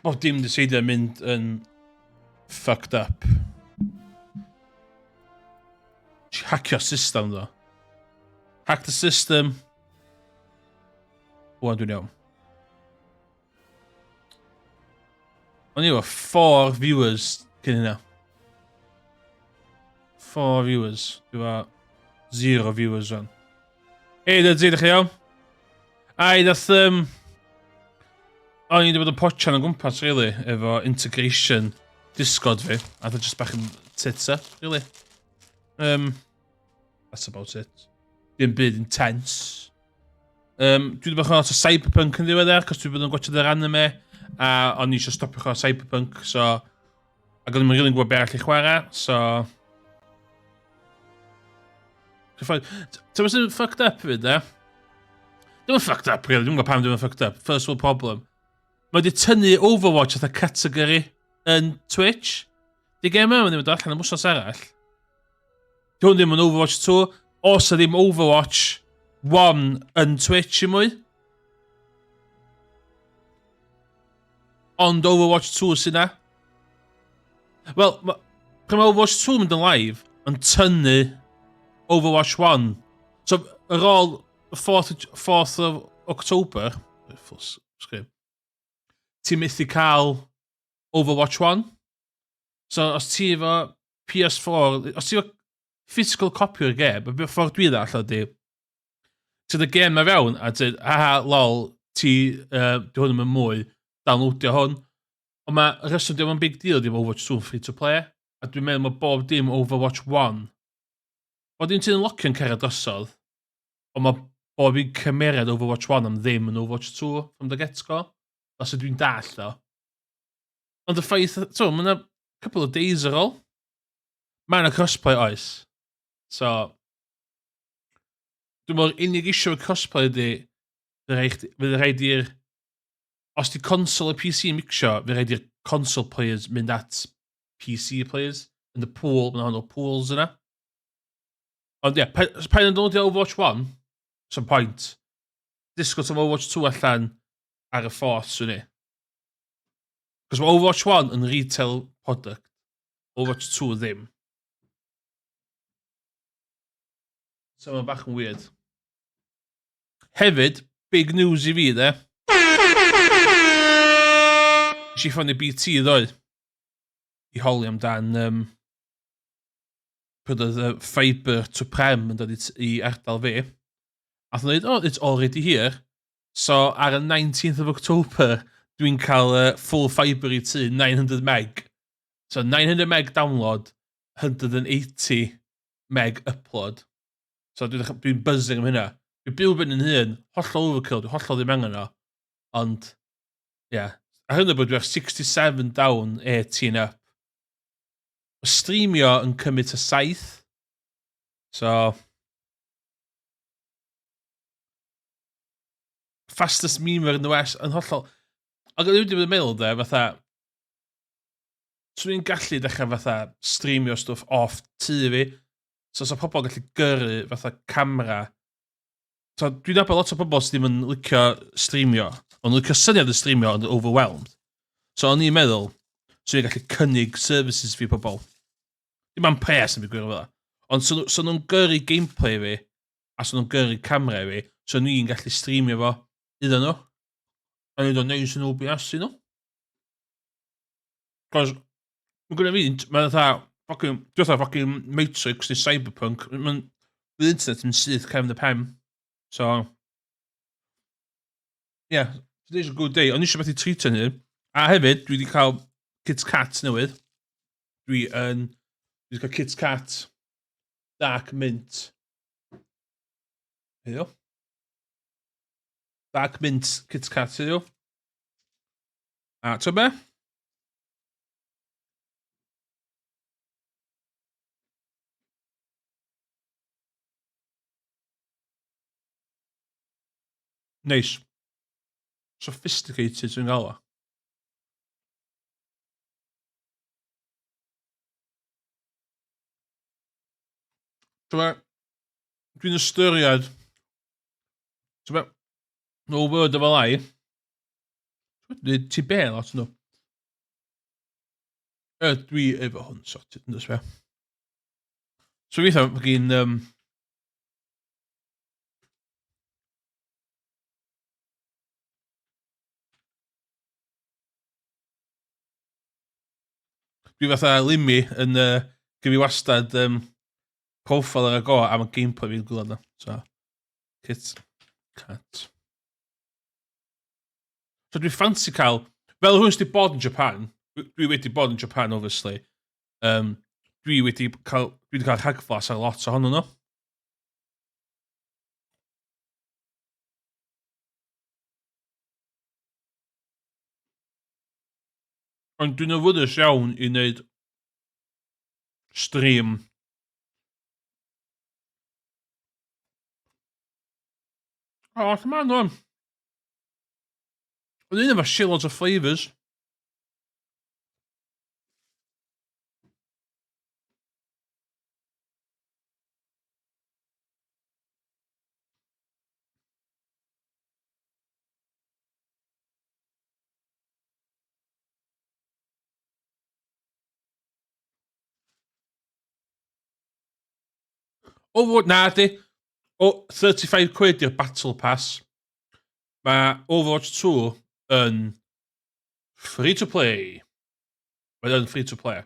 Bob dim diseidio mynd yn fucked up. Hackio system ddo. Hack the system. Wan dwi'n iawn. O'n i efo 4 viewers cyn hynna. 4 viewers. Dwi efo 0 viewers rwan. Hei, dydw i, chi iawn? Ai, nath... Um, o'n i wedi bod yn potsian o gwmpas, really, efo integration Discord fi. A dda just bach yn tits up, really. That's about it. Dim byd intense. Dwi wedi bod yn lot o Cyberpunk yn ddiweddar, cos dwi wedi bod yn gwachod yr anime, a o'n i eisiau stopio chwarae Cyberpunk, so... Ac o'n i'n rili'n gwybod be arall i chwarae, so... Ti'n gwybod sy'n fucked up fyd, e? Dwi'n fucked up, really. Dwi'n gwybod pam dwi'n fucked up. First world problem. Mae wedi tynnu Overwatch fatha category yn Twitch. Di gem yma ddim yn dod allan am wsos arall. Di hwn ddim yn Overwatch 2. Os yna ddim Overwatch 1 yn Twitch i mwy. Ond Overwatch 2 sy'n na. Wel, pryd mae Overwatch 2 mynd yn live, yn tynnu Overwatch 1. So, ar ôl 4th, 4th of October, full screen, ti'n methu cael Overwatch 1. So, os ti efo PS4, os ti efo physical copy o'r gêm, y ffordd dwi ddall ydy, ti'n y gêm na fewn, a ti'n, haha, lol, ti, di hwn yn mwy, downloadio hwn. Ond mae rheswm diolch yn big deal, di Overwatch 2 free to play, a dwi'n meddwl mae bob dim Overwatch 1. Bod dim ti'n locio'n cerdded drosodd, ond mae bob un cymeriad Overwatch 1 am ddim yn Overwatch 2 from the get-go. Os ydw i'n dall o. Ond y ffaith, so, mae yna couple of days ar ôl. Mae yna crossplay oes. So, dwi'n meddwl unig issue efo crossplay ydy, fydd rhaid i'r... Os di console a PC yn mixio, fydd rhaid i'r console players mynd at PC players yn y pool, mae'n wahanol pools yna. Ond ie, yeah, pa yn dod i Overwatch 1, some point. Disgwyl tam Overwatch 2 allan ar y ffordd, swn i. Cos mae Overwatch 1 yn retail product. Overwatch 2 ddim. So mae'n bach yn weird. Hefyd, big news i fi, de. Nes i ffonio BT ddoe i holi amdan pryd oedd y fibre to prem yn dod i, i ardal fi. A nhw'n dweud, oh, it's already here. So ar y 19th of October, dwi'n cael full fibre i tŷ, 900 meg. So 900 meg download, 180 meg upload. So dwi'n dwi buzzing am hynna. Dwi'n byw ben yn hun, hollol overkill, dwi'n hollol ddim angen o. Ond, ie. Yeah. A hynny bod dwi'n 67 down, 18 up. Mae streamio yn cymryd ta 7. So... Fastest memer in the West, yn hollol. Ac o'n i wedi bod yn meddwl, de, fatha... Swn i'n gallu dechrau fatha streamio stwff off tŷ fi. So, sa pobl gallu gyrru fatha camera. So, dwi'n nabod lot o pobl sydd ddim yn licio streamio. Ond licio syniad y streamio, ond overwhelmed. So, o'n i'n meddwl, swn i'n gallu cynnig services fi pobl. Dim am pres yn fi gwir fel. Ond so, so nhw'n gyrru gameplay fi, a so nhw'n gyrru camera fi, so ni'n gallu streamio fo iddyn nhw. A neud o'n neis yn OBS i nhw. Cos, mae gynnu fi, mae'n fatha, fucking, dwi'n fatha fucking Matrix neu Cyberpunk, mae'n, bydd internet yn syth cefn y pen. So, yeah, today's a good day. O'n i eisiau beth i treat yn hyn. A hefyd, dwi wedi cael Kit Kat newydd. Dwi yn, dwi wedi cael Kit Kat Dark Mint. Heddiw. Dark Mint Kit Kat heddiw. A ti'n be? Neis. Sophisticated sy'n gael o. So, dwi'n ystyried... So, no word of a lie. Ti be lot nhw. Dwi efo hwn sorted yn dysfa. So weithio, mae gen... Dwi fatha Limi yn uh, gyda fi wastad um, profile ar y go am y gameplay fi'n gwylio na. So, kit, cat. So dwi'n ffansi cael, fel rhywun sydd wedi bod yn Japan, dwi wedi bod yn Japan, obviously, um, dwi wedi cael, dwi wedi cael rhagflas ar lot ohonyn nhw. Ond dwi'n awyddus iawn i wneud stream. O, oh, lle maen nhw? Oedd un efo shitloads o flavours. Overwatch, na di. O, 35 quid i'r Battle Pass. Mae Overwatch 2 yn free to play. Mae yn free to play.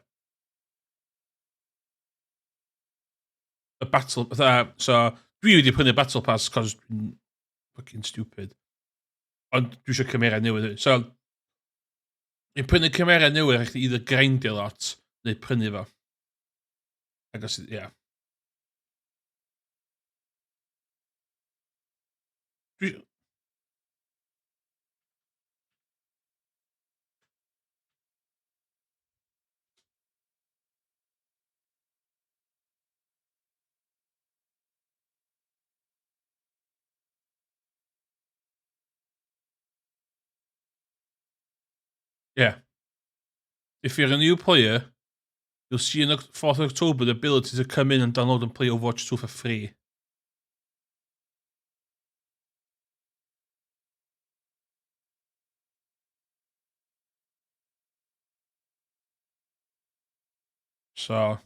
Y Battle, fatha, so, dwi wedi prynu Battle Pass cos dwi'n fucking stupid. Ond dwi eisiau cymeriad newydd. So, i'n prynu cymeriad newydd, rhaid chdi either grindio lot, neu prynu fo. Ac os, ie. Yeah. Dwi... Yeah. If you're a new player, you'll see on the 4th of October the ability to come in and download and play Overwatch 2 for free. So...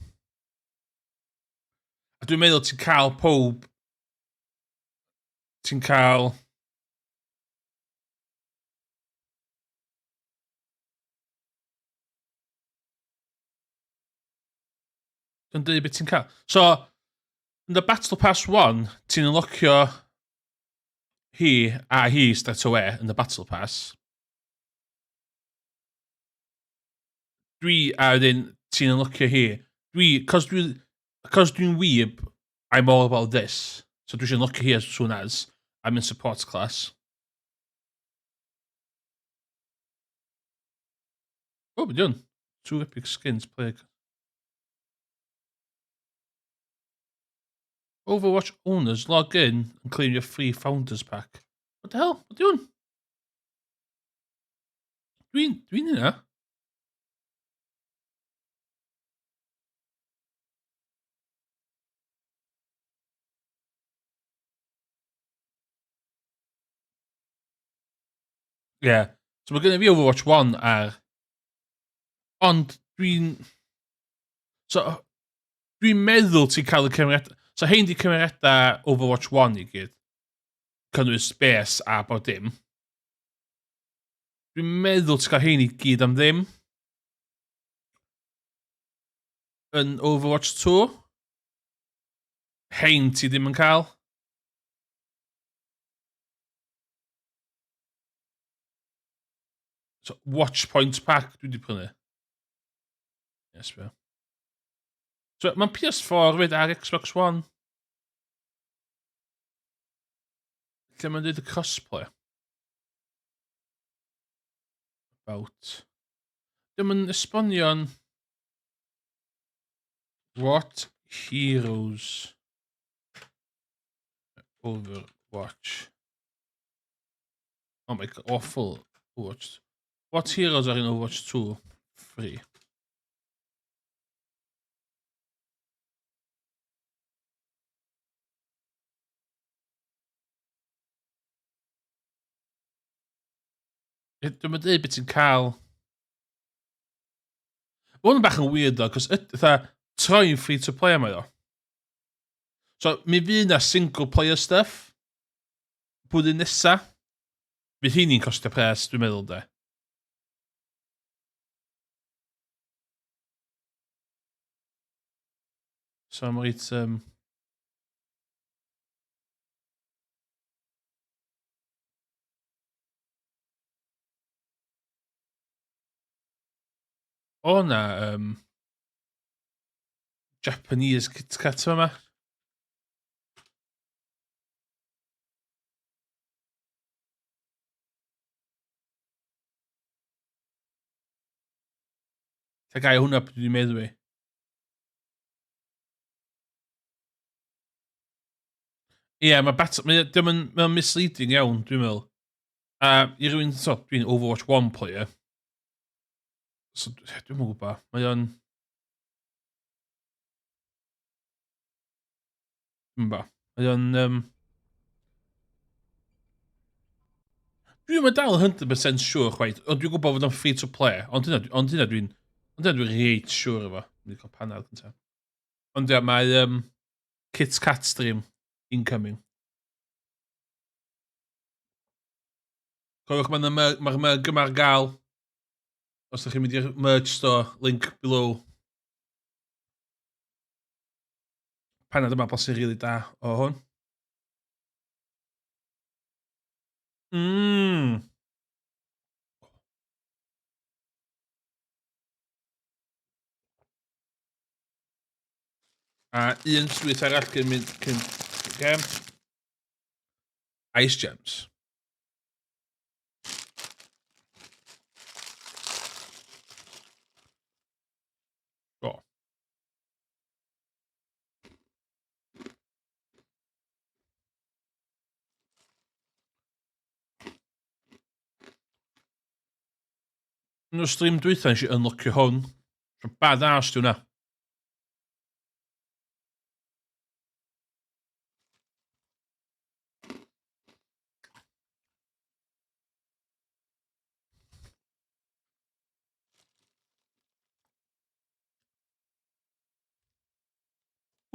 A dwi'n meddwl ti'n cael pob... Ti'n cael... Dwi'n dweud beth ti'n cael. So, yn y Battle Pass 1, ti'n unlocio hi a hi straight away yn y Battle Pass. Dwi, a wedyn ti'n unlocio hi. Dwi, cos dwi'n, cos dwi'n weeb, I'm all about this. So dwi eisiau unlocio hi as soon as I'm in support class. O, oh, beth hwn? Two epic skins play. Overwatch owners log in and claim your free founders pack. What the hell? What hwn? Dwi'n dwi hynna. Ie. Yeah. So mae gennym fi Overwatch 1 ar... Ond dwi'n... So, dwi'n meddwl ti'n cael y cymeriadau... So hein di cymeriadau Overwatch 1 i gyd. Cynnwys bes a bod dim. Dwi'n meddwl ti'n cael hein i gyd am ddim. Yn Overwatch 2. Hein ti ddim yn cael. So, Watch Point Pack dwi wedi prynu. Yes, be. So, mae'n PS4 fyd ar Xbox One. Lle mae'n dweud y crossplay? About. Dim yn esbonio'n... What heroes Overwatch? Oh my god, awful. Overwatch. What heroes are in Overwatch 2? Free. Dwi'n mynd dweud beth ti'n cael. Mae hwn bach yn weird though, cos fatha, troi'n free to play mae o. So, mi fydd na single player stuff blwyddyn nesa. Fydd hynny'n costio pres, dwi'n meddwl, de. So, mae'n reit... O na, Japanese Kit Kat yma. Ta gai hwnna pryd dwi'n meddwi. Ie, yeah, mae bat... Mae dim yn... Mae'n misleading iawn, dwi'n meddwl. A i rywun, so, dwi'n Overwatch 1 player. So, dwi'n mwyn gwybod. Mae o'n... Dwi'n gwybod. Mae o'n... Dwi'n mynd dal 100% sure chwaith, ond dwi'n gwybod fod o'n free to play, ond hynna, ond hynna dwi'n ond hynna dwi'n reit siŵr efo. Dwi'n cael panad gyntaf. Ond ia, mae Kit Kat stream incoming. Cofiwch, mae'r ma mug yma ar gael. Os ydych chi'n mynd i'r merch store, link below. Panad yma bosib rili really da o hwn. A un sweet arall cyn mynd cyn gem. Ice Gems. O. Yn y stream dwytha nes i unlockio hwn. So badass di hwnna.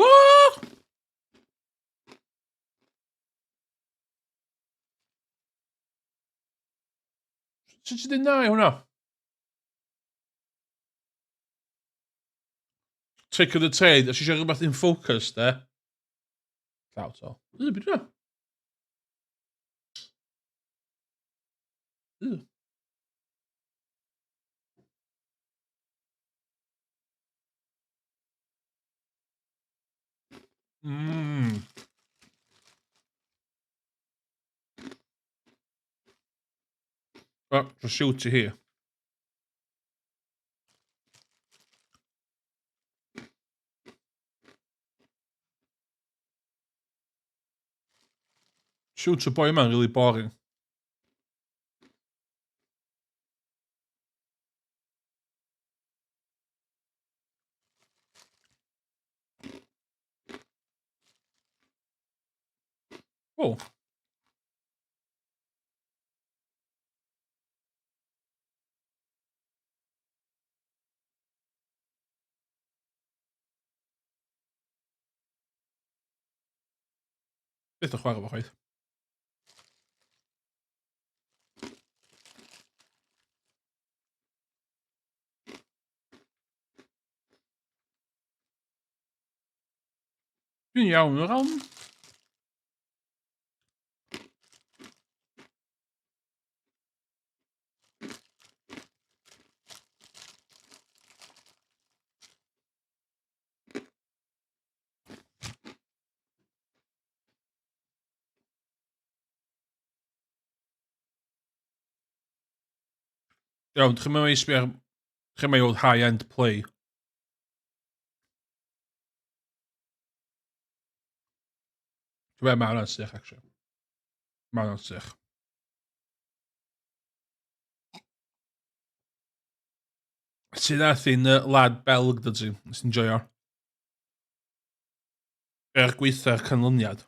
Woo! Sut ti 'di na i hwnna? Trick of the trade, os eisiau rhywbeth in focus, de. Llaw to. Yy, beth yna? Yy. Oh, just shoot you here. Shoot y boi yma'n really boring. Oh. Beth o chwarae fo chwaith. Dwi'n iawn o'r alm. Iawn, chi'n mynd i sbio ar... Chi'n mynd i high-end play. Dwi'n meddwl mae hwnna'n sych, actually. Mae hwnna'n sych. Sydd nath i'n lad Belg dy ti, nes i'n joio. Er gweitha'r canlyniad.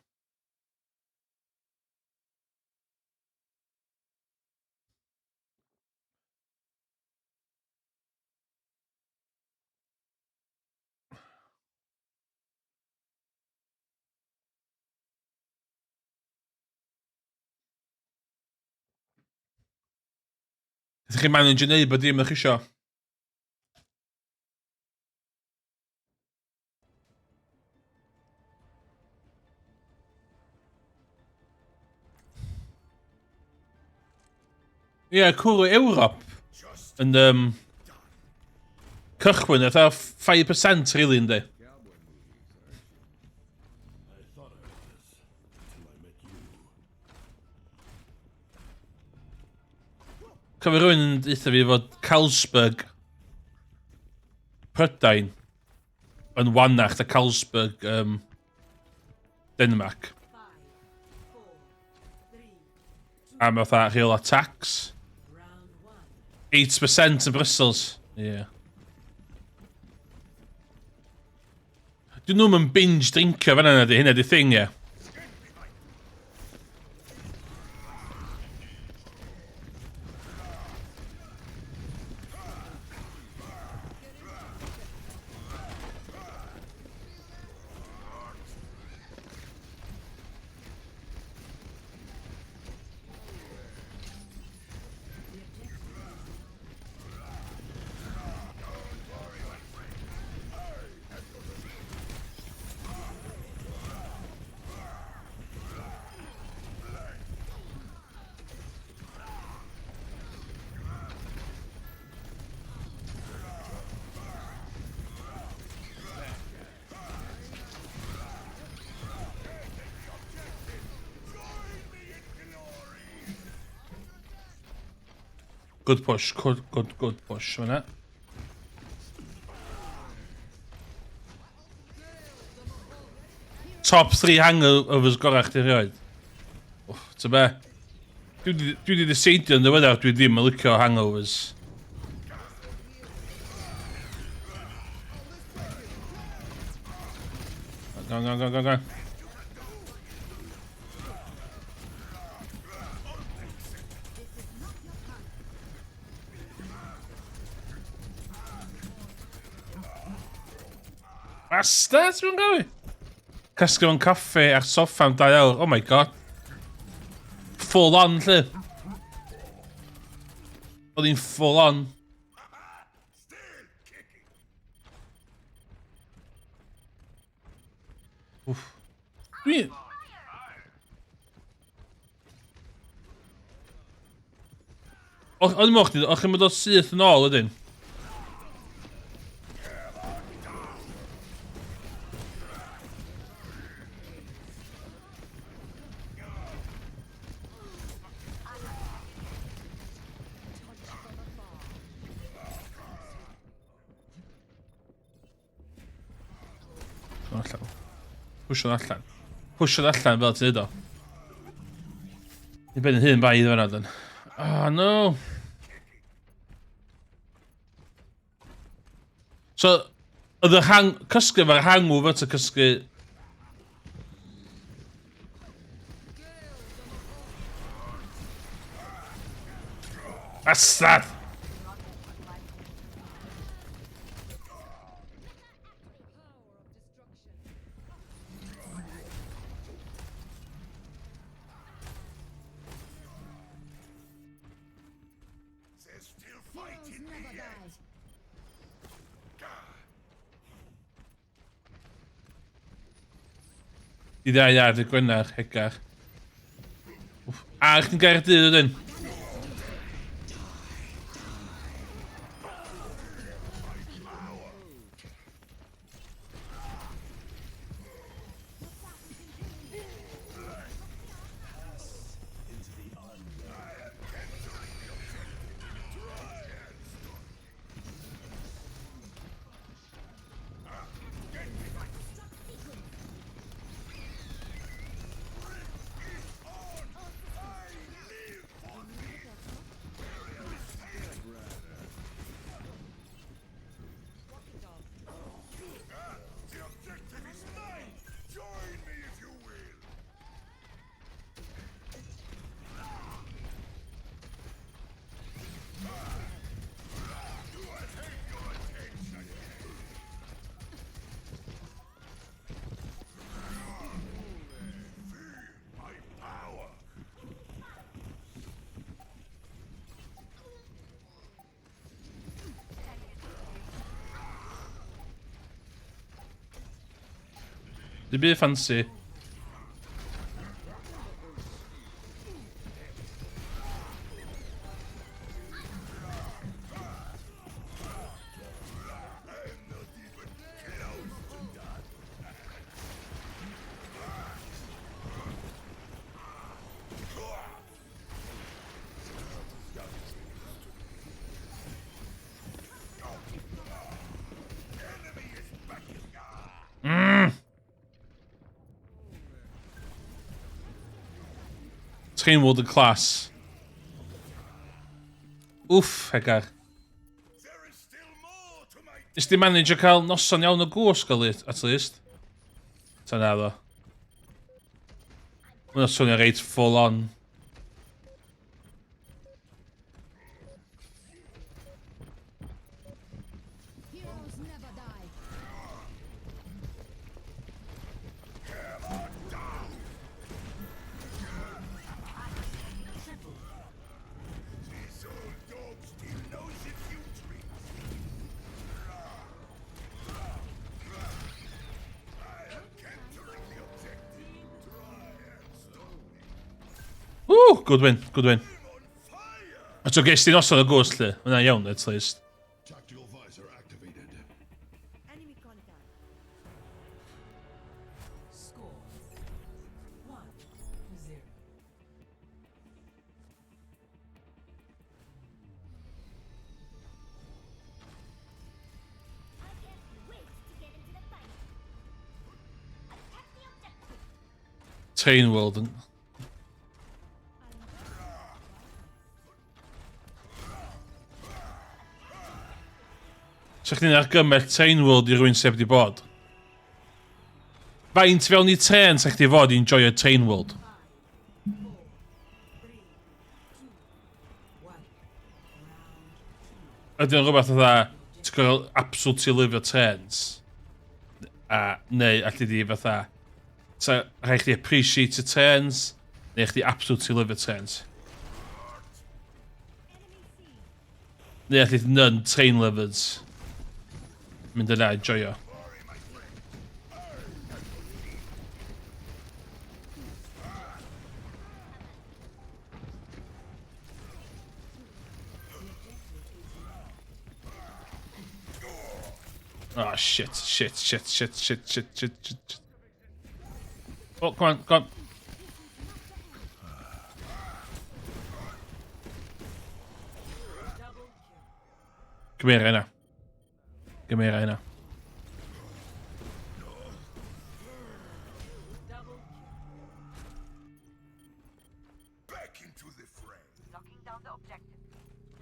Ydych chi'n manage i neud bod dim ydych chi isio. Ie, yeah, cwrw Ewrop yn um, cychwyn atha 5% really yndi. Cofio rhywun yn deutha fi fod Carlsberg Prydain yn wanach na Carlsberg um, Denmark. A mae fatha rheola tax. 8% yn Brussels. Ie. Yeah. Dyn nhw'm yn binge drincio fan'na nadi, hynna di thing ie. Good push, good, good, good push fyna. Top 3 hangovers gorau chdi rioed. Wff, ty be? Dwi wedi deseidio yn ddiweddar dwi ddim yn licio hangovers. Go, go, go, go, go. Bastard, ti'n gael? Cysgu mewn caffe ar soffa am 2 awr. Oh my god. Full on, lle. Oedd hi'n full on. Wff. Dwi... O'n i'n meddwl chdi, o'ch chi'n mynd o syth yn ôl ydyn? Allan. Pwysio allan. Pwysio allan fel ti'n dweud o. Ni'n ben yn hun bai iddo fan'na dyn. Oh no. So, oedd y hang... Cysgu efo'r hangover ta cysgu... Bastard! Dydd Iau, ia, dydd Gwener, hegach. A, chdi'n Gaerdydd wedyn? Dim byd ffansi. Train World yn class. Wff, hegar. Nes di manage o cael noson iawn o gwsg o at least? Ta na ddo. Mae'n swnio reit full on. Woo, good win, good win. A so ges ti noson o gwrs lle, mae'n iawn at least. Train World yn... Sa chdi'n argymell Train World i rywun sef wedi bod? Faint fewn i tren sa chdi fod i enjoyo Train World? Ydy o'n rhywbeth fatha, ti'n gorfod absolutely lyfio trens? A, neu allu di fatha, sa rhaid chdi appreciate y trens, neu chdi absolutely lyfio trens? Neu allu none train lovers mynd yna a joio. Oh, shit, shit, shit, shit, shit, shit, shit, shit, shit. Oh, come on, come on. Gymera hynna. Gymera hynna.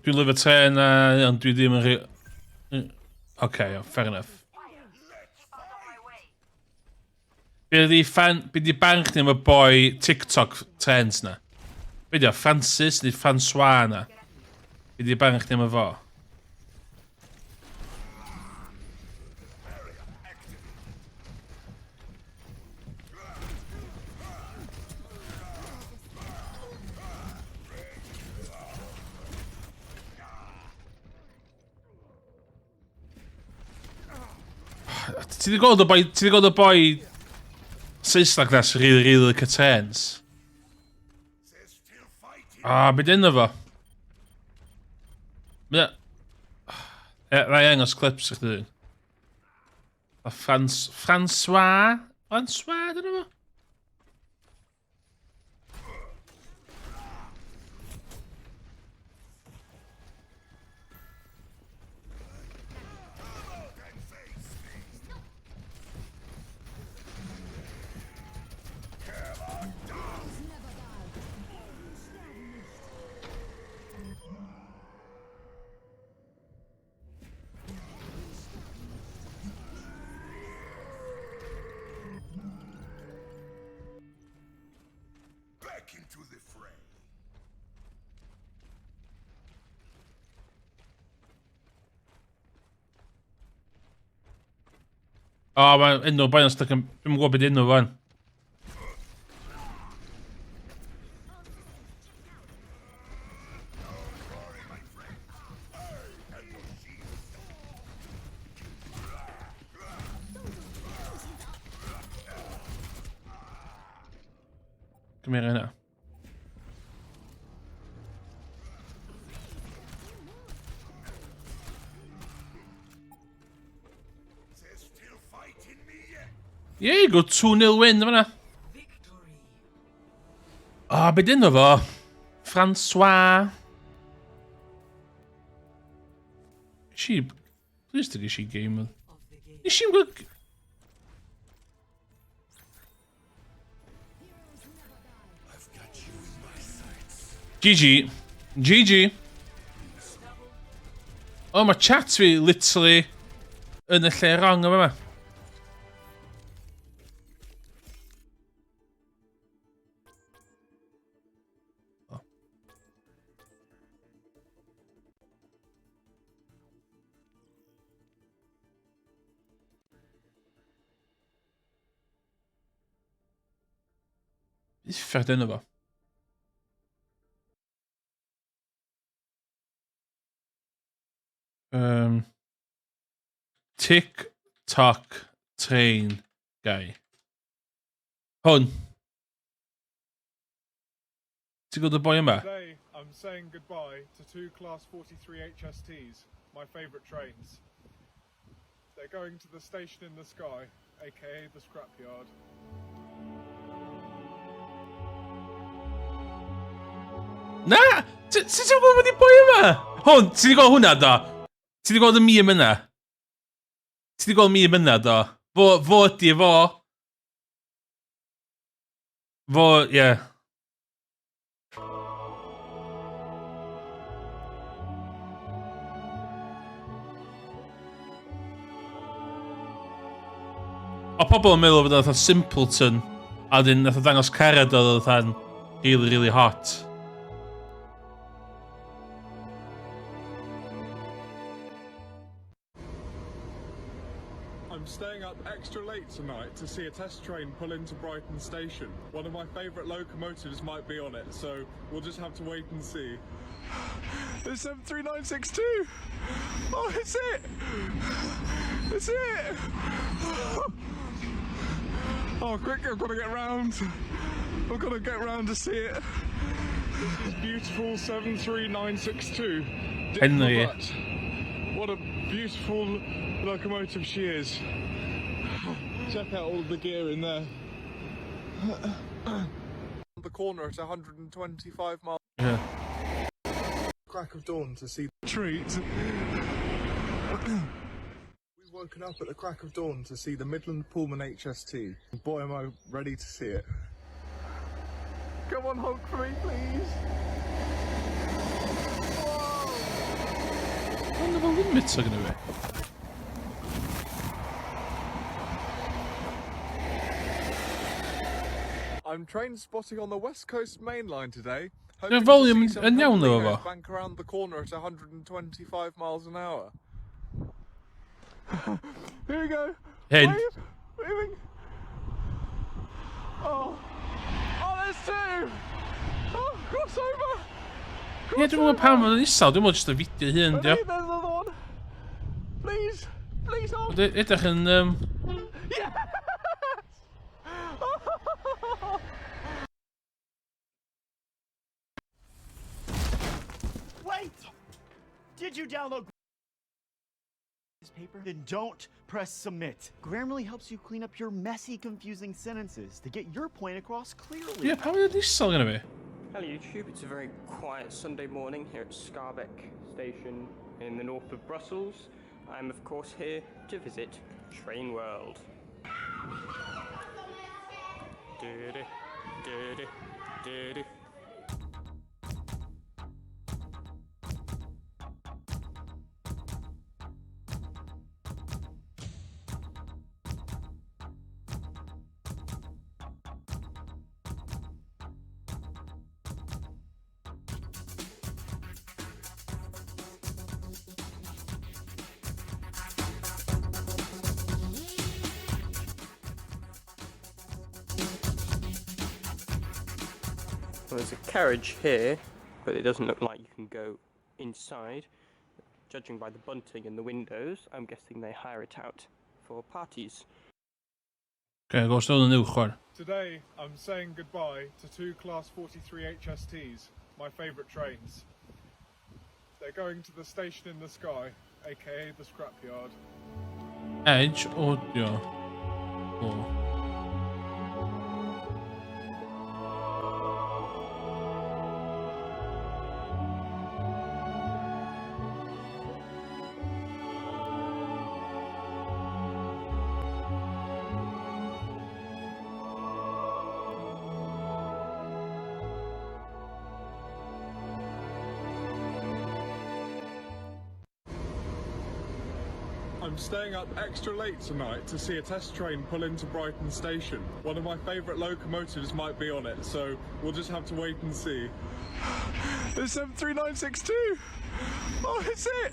Dwi'n lyfio trên a ond dwi ddim yn rhy... Oce, okay, fair enough. Be di fan... Be di barn chdi am y boi TikTok trends na? Be di o, Francis neu Francois na? Be di barn chdi am y fo? Ti di gweld y boi... Ti di gweld y boi Saesneg na sy'n rili, rili licio trens? Ah, be di enw fo? Mae... Rai angos clips i chdi. A Frans... Francois? Francois, dyn nhw? Back into the fray. O, oh, mae enw boi yn stuck yn... Dwi'm yn gwybod beth enw fo'n. cymryd hynna. Yeah, go 2-0 win fyna. O, oh, be dyn fo? Francois. She... Please did she game. Nes i'n gweld... GG. GG. Oh, mae chat fi literally yn y lle wrong yma. Uffar dyna fo. Tick tock train guy. Hwn. Ti'n gweld y boi yma? Today, I'm saying goodbye to two Class 43 HSTs, my favourite trains. They're going to the station in the sky, aka the scrapyard. Na! Ti ti'n gwybod wedi boi yma? Hwn, ti wedi gweld hwnna do? Ti wedi gweld y meme yna? Ti wedi gweld meme yna do? Fo, fo ydi fo. Fo, ie. Yeah. O pobl yn meddwl fod o'n fatha simpleton, a wedyn nath o ddangos cariad oedd o'n fatha'n really, really hot. I'm staying up extra late tonight to see a test train pull into Brighton Station. One of my favourite locomotives might be on it, so we'll just have to wait and see. It's 73962! Oh, it's it! It's it! Oh, quick, I've got to get round. I've got to get round to see it. This is beautiful 73962. Henry. What a beautiful locomotive she is. Check out all the gear in there. The corner at 125 miles. Yeah. Crack of dawn to see the treat. We've woken up at the crack of dawn to see the Midland Pullman HST. Boy, am I ready to see it. Come on, honk for me, please. Ond efo limiter gyda fi. I'm train spotting on the West Coast Main Line today. Ydy volume yn iawn efo fo? Bank around the corner at 125 miles an hour. Here we go. Hyn. Wave, waving. Oh, oh, there's two. Oh, crossover. Ie, dwi'n gwybod pam mae'n isel, dwi'n meddwl jyst y fideo hun, dio. There's another one. Please, please hold. Ond edrych yn... Yes! Wait! Did you download this paper? Then don't press submit. Grammarly helps you clean up your messy, confusing sentences to get your point across clearly. Ie, pam mae'n isel gyda fi? Hello YouTube, it's a very quiet Sunday morning here at Schaerbeek Station in the north of Brussels. I'm of course here to visit Train World. Du-du, du-du, du-du. Well, there's a carriage here, but it doesn't look like you can go inside. Judging by the bunting in the windows, I'm guessing they hire it out for parties. Okay, gos dod yn uwch wan. Today, I'm saying goodbye to two Class 43 HSTs, my favourite trains. They're going to the station in the sky, aka the scrapyard. Edge audio. O. I'm staying up extra late tonight to see a test train pull into Brighton Station. One of my favourite locomotives might be on it, so we'll just have to wait and see. It's 73962! Oh, it's it!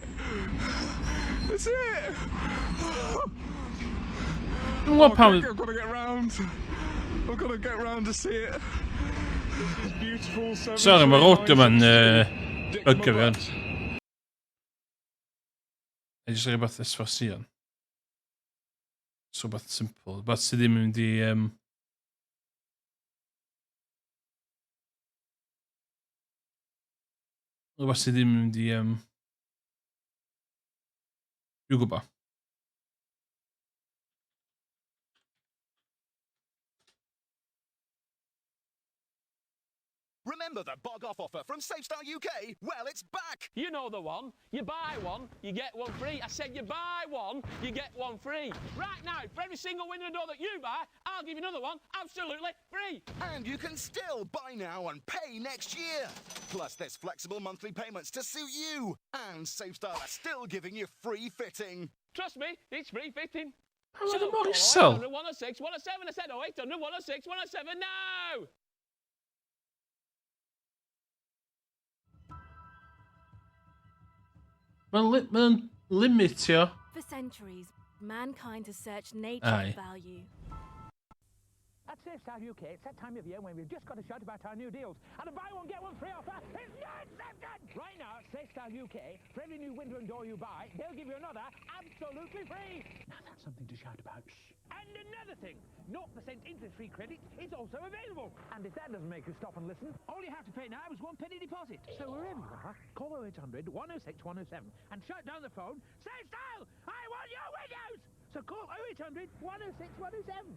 It's it! Dwi'n gwybod pam... I've got to get round. I've got to get round to see it. This is beautiful. Sorry, mae'r audio ma'n Dick bygio fi Mabbutt. on. Ei jyst rhywbeth SVC on. So rhywbeth simple. Rhywbeth sydd ddim yn mynd i... Rhywbeth sydd ddim yn mynd i... Dwi'n gwybod. Remember the bog off offer from Safestyle UK? Well, it's back! You know the one. You buy one, you get one free. I said you buy one, you get one free. Right now, for every single window and door that you buy, I'll give you another one absolutely free. And you can still buy now and pay next year. Plus, there's flexible monthly payments to suit you. And Safestyle are still giving you free fitting. Trust me, it's free fitting. Pam oedd e mor call isel? 0800 106 107. I said 0800 106 107 now! Mae'n li mae limitio. For centuries, mankind has searched nature Aye. for value. At Safestyle UK, it's that time of year when we've just got to shout about our new deals. And a buy one, get one free offer is not accepted! Right now at Safestyle UK, for every new window and door you buy, they'll give you another absolutely free! Now that's something to shout about. Shh. And another thing, 0% interest-free credit is also available. And if that doesn't make you stop and listen, all you have to pay now is 1 penny deposit. So wherever you are, call 0800 106 107 and shout down the phone, Safestyle! I want your windows! So call 0800 106 107.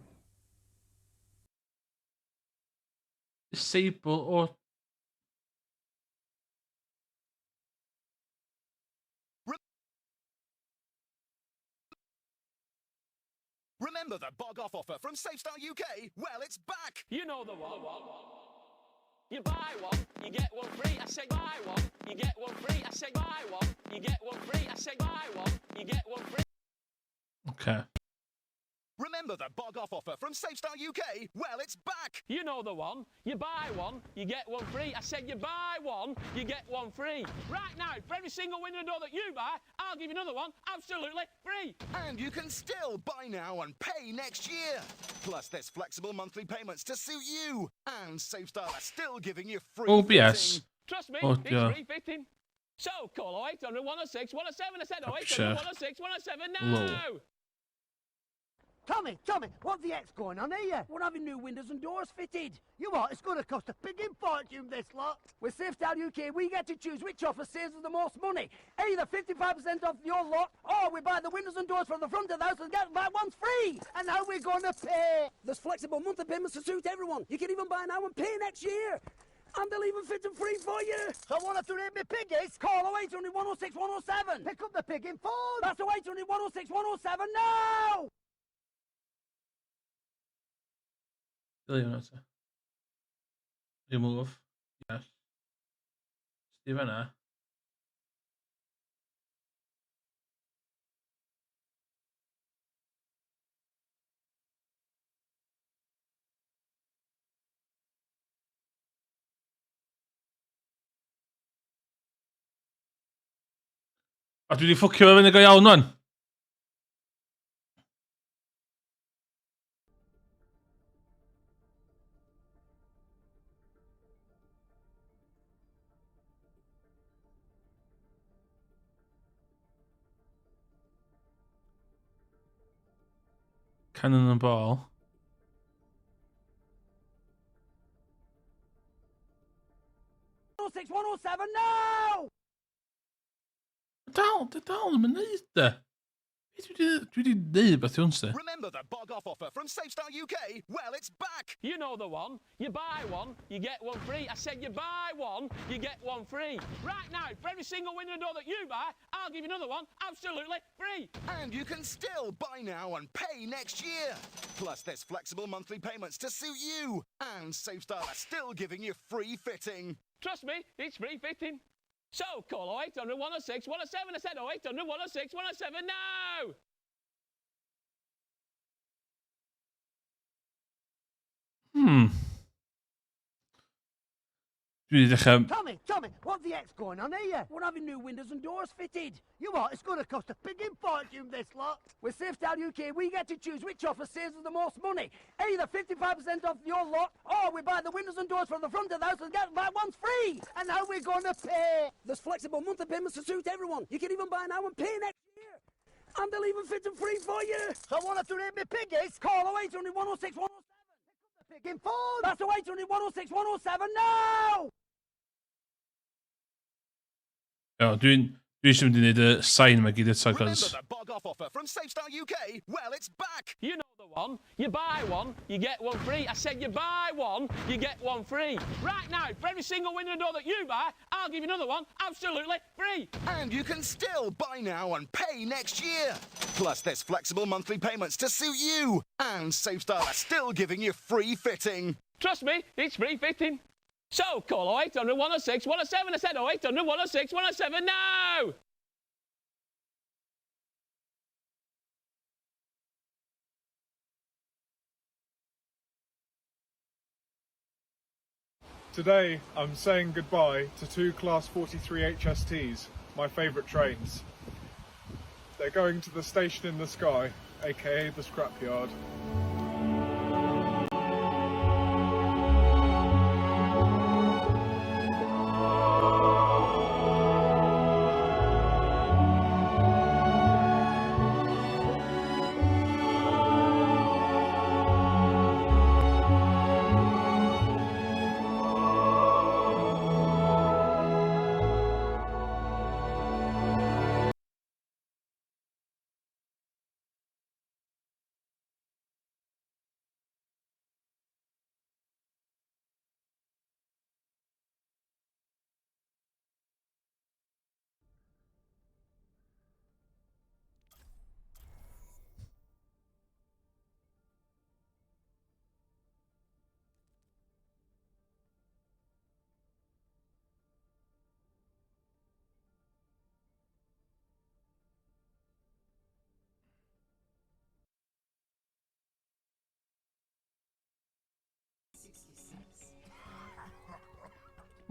Disable or... Remember the bog off offer from Safestyle UK? Well, it's back! You know the one. You buy one, you get one free. I said buy one, you get one free. I said buy one, you get one free. I said buy one, you get one free. Okay. Remember the bog off offer from Safestyle UK? Well, it's back! You know the one. You buy one, you get one free. I said you buy one, you get one free. Right now, for every single window and door that you buy, I'll give you another one absolutely free. And you can still buy now and pay next year. Plus, there's flexible monthly payments to suit you. And Safestyle are still giving you free OBS. fitting. Trust me, Oh, it's dear. free fitting. So call 0800 106 107. I said 0800 Capture. 106 107 now. Low. Tommy, Tommy, what the heck's going on here? We're having new windows and doors fitted. You what? It's going to cost a pigging fortune, this lot. With Safestyle UK, we get to choose which offer saves us the most money. Either 55% off your lot, or we buy the windows and doors from the front of the house and get buy one free. And how we going to pay? There's flexible monthly payments to suit everyone. You can even buy now and pay next year. And they'll even fit them free for you. I want to rate me piggies. Call 0800 106 107. Pick up the pigging phone. That's 0800 106 107 now. Dilyn hwnna ta. Remove. Yes. Sti fan'na. A dwi 'di ffwcio fo fyny go iawn wan. Cannon and ball. 106 107 now! Dal, dwi dal ddim yn neud de. Be dwi wedi neud beth i hwn sti? Remember the bog off offer from Safestyle UK? Well, it's back! You know the one. You buy one, you get one free. I said you buy one, you get one free. Right now, for every single window and door that you buy, I'll give you another one absolutely free. And you can still buy now and pay next year. Plus, there's flexible monthly payments to suit you. And Safestyle are still giving you free fitting. Trust me, it's free fitting. So call 0800 106 107. I said 0800 106 107 now. Dwi wedi dechrau. Tommy, Tommy, what the heck's going on here? We're having new windows and doors fitted. You what? It's going to cost a pigging fortune, this lot. With Safestyle UK, we get to choose which offer saves us the most money. Either 55% off your lot, or we buy the windows and doors from the front of the house and get buy one's free. And how we're going to pay? There's flexible monthly payments to suit everyone. You can even buy now and pay next year. And they'll even fit them free for you. So I want to rate me piggies. Call 0800 106 107. Pick up the pigging phone. That's 0800 106 107 now! O, dwi'n... Dwi eisiau mynd i wneud y sain yma gyd eto, Remember cos the bog off offer from Safestyle UK? Well, it's back! You know the one. You buy one, you get one free. I said you buy one, you get one free. Right now, for every single window and door that you buy, I'll give you another one absolutely free. And you can still buy now and pay next year. Plus, there's flexible monthly payments to suit you. And Safestyle are still giving you free fitting. Trust me, it's free fitting. So call 0800 106 107. I said 0800 106 107 now! Today, I'm saying goodbye to two Class 43 HSTs, my favourite trains. They're going to the station in the sky, aka the scrapyard.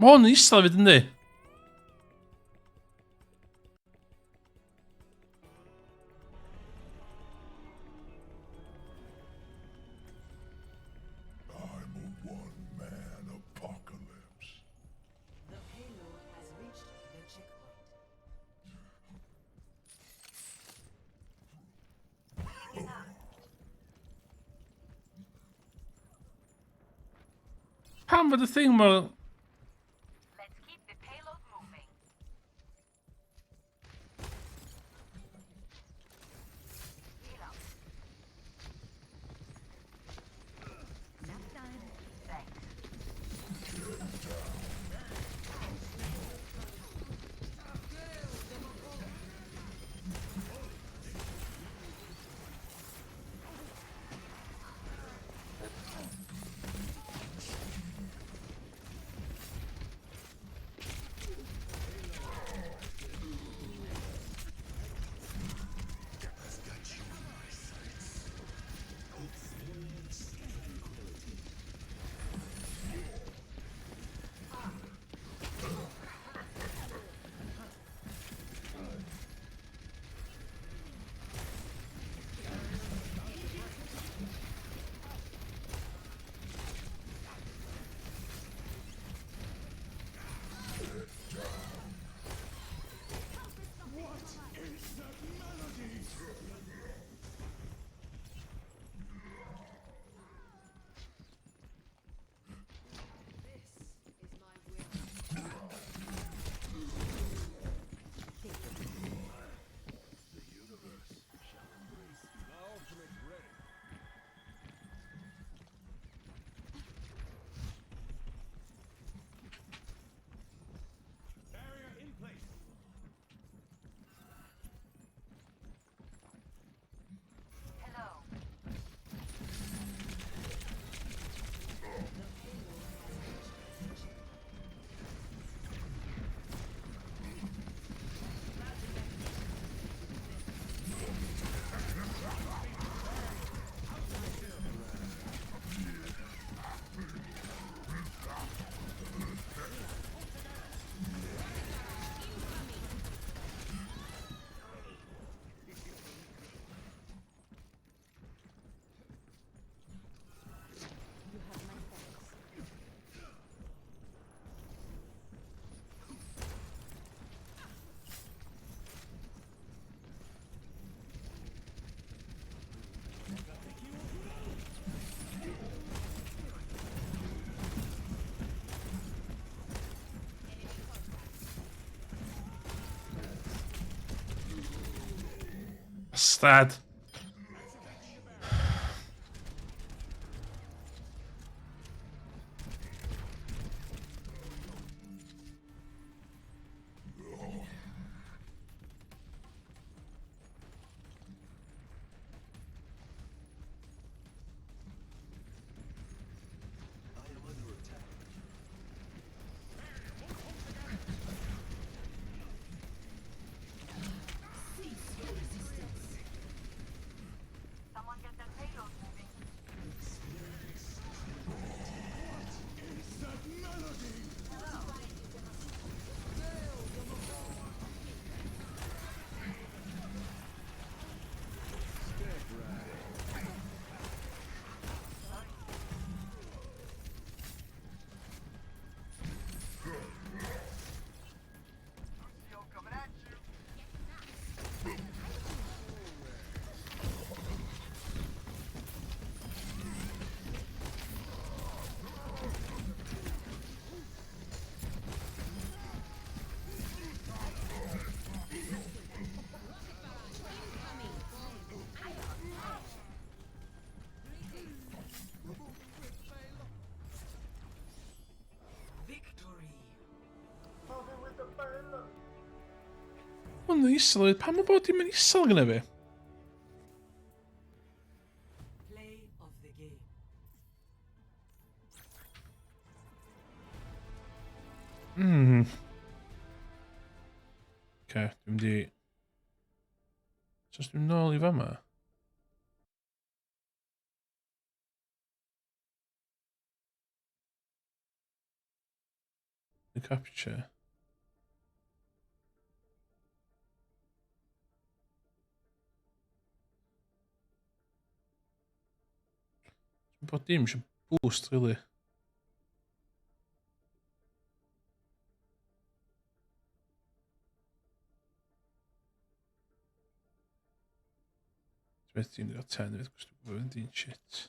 Mae hwn yn isel hefyd, yndi? I'm a one-man apocalypse. The payload has reached the checkpoint. Pam fod y thing mor... Let's keep the payload moving. Heal up. Nap time. Thanks. Bastard. Hwn yn isel, pam mae bod dim yn isel gyda fi? Oce, dwi'n mynd i... So os dwi'n nôl i fama... The capture. Bod dim eisiau boost, really. Beth ti'n gael 10 hefyd, cos dwi'n gwybod yn dyn shit.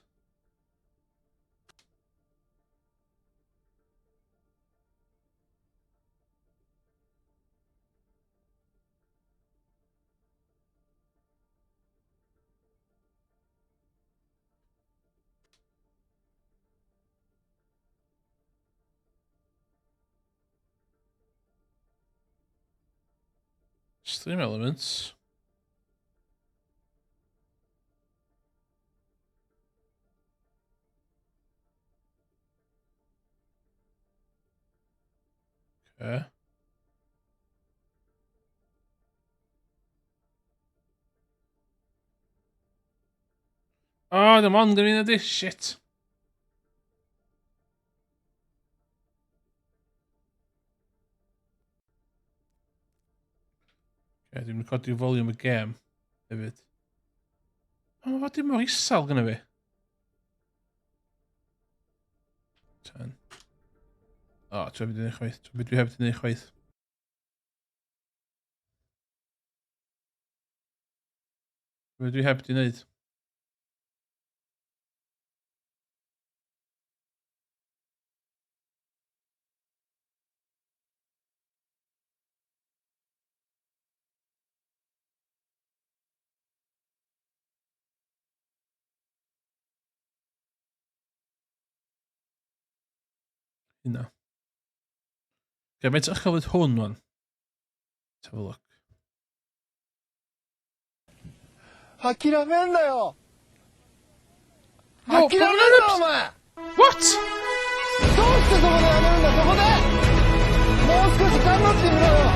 Stream elements. Okay. Oh, dim ond yn un ydi. Shit. Okay, dwi'n mynd codi volume y gêm hefyd. O, mae fod dim mor isel gyda fi. 10. O, ti'n mynd i wneud chwaith. Ti'n mynd i heb di wneud chwaith. Dwi heb di wneud. Hynna. Okay, mae'n uchel fydd hwn, wan. Let's have a look. 諦めんなよ No, 諦めんなお前 What? どうしてそこでやめるんだそこでもう少し頑張ってみろよ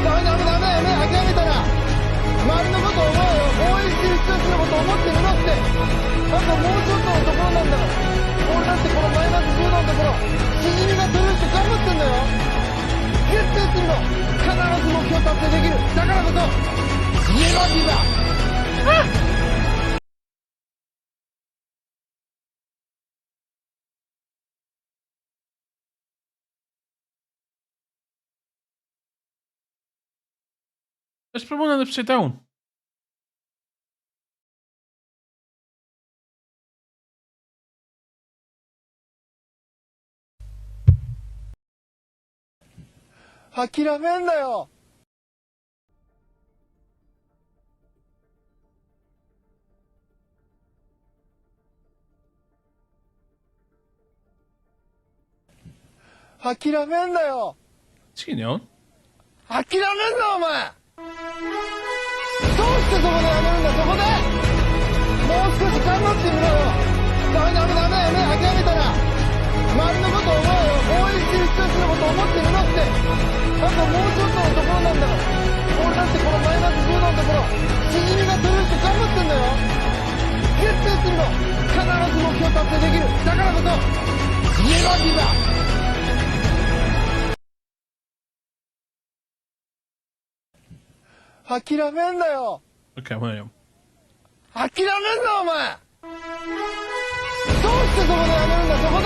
ダメダメダメやめ諦めたら周りのこと思えよ応援してる人たちのこと思ってみろってあともうちょっとのところなんだから俺だってこのマイナス10度のところしじみが取れるって頑張ってんだよギュッとやってみろ必ず目標達成できるだからこそネバギバ Let's put one on upside down. 諦めんなよ諦めんなよ。 Ti'n iawn? 諦めんなお前。どうしてそこでやめるんだ。そこでもう少し頑張ってみろよ。ダメダメダメやめ、諦めたら周りのこと思えよ。応援してる人たちのこと思ってみろって。あともうちょっとのところなんだから。俺だってこのマイナス10度のところ、しじみが取れると頑張ってんだよ。ギュッとやってみろ。必ず目標達成できる。だからこそネバーギブアップ。諦めんなよ。 Oce, mae hwnna'n iawn. 諦めんなお前。どうしてそこでやめるんだ。そこで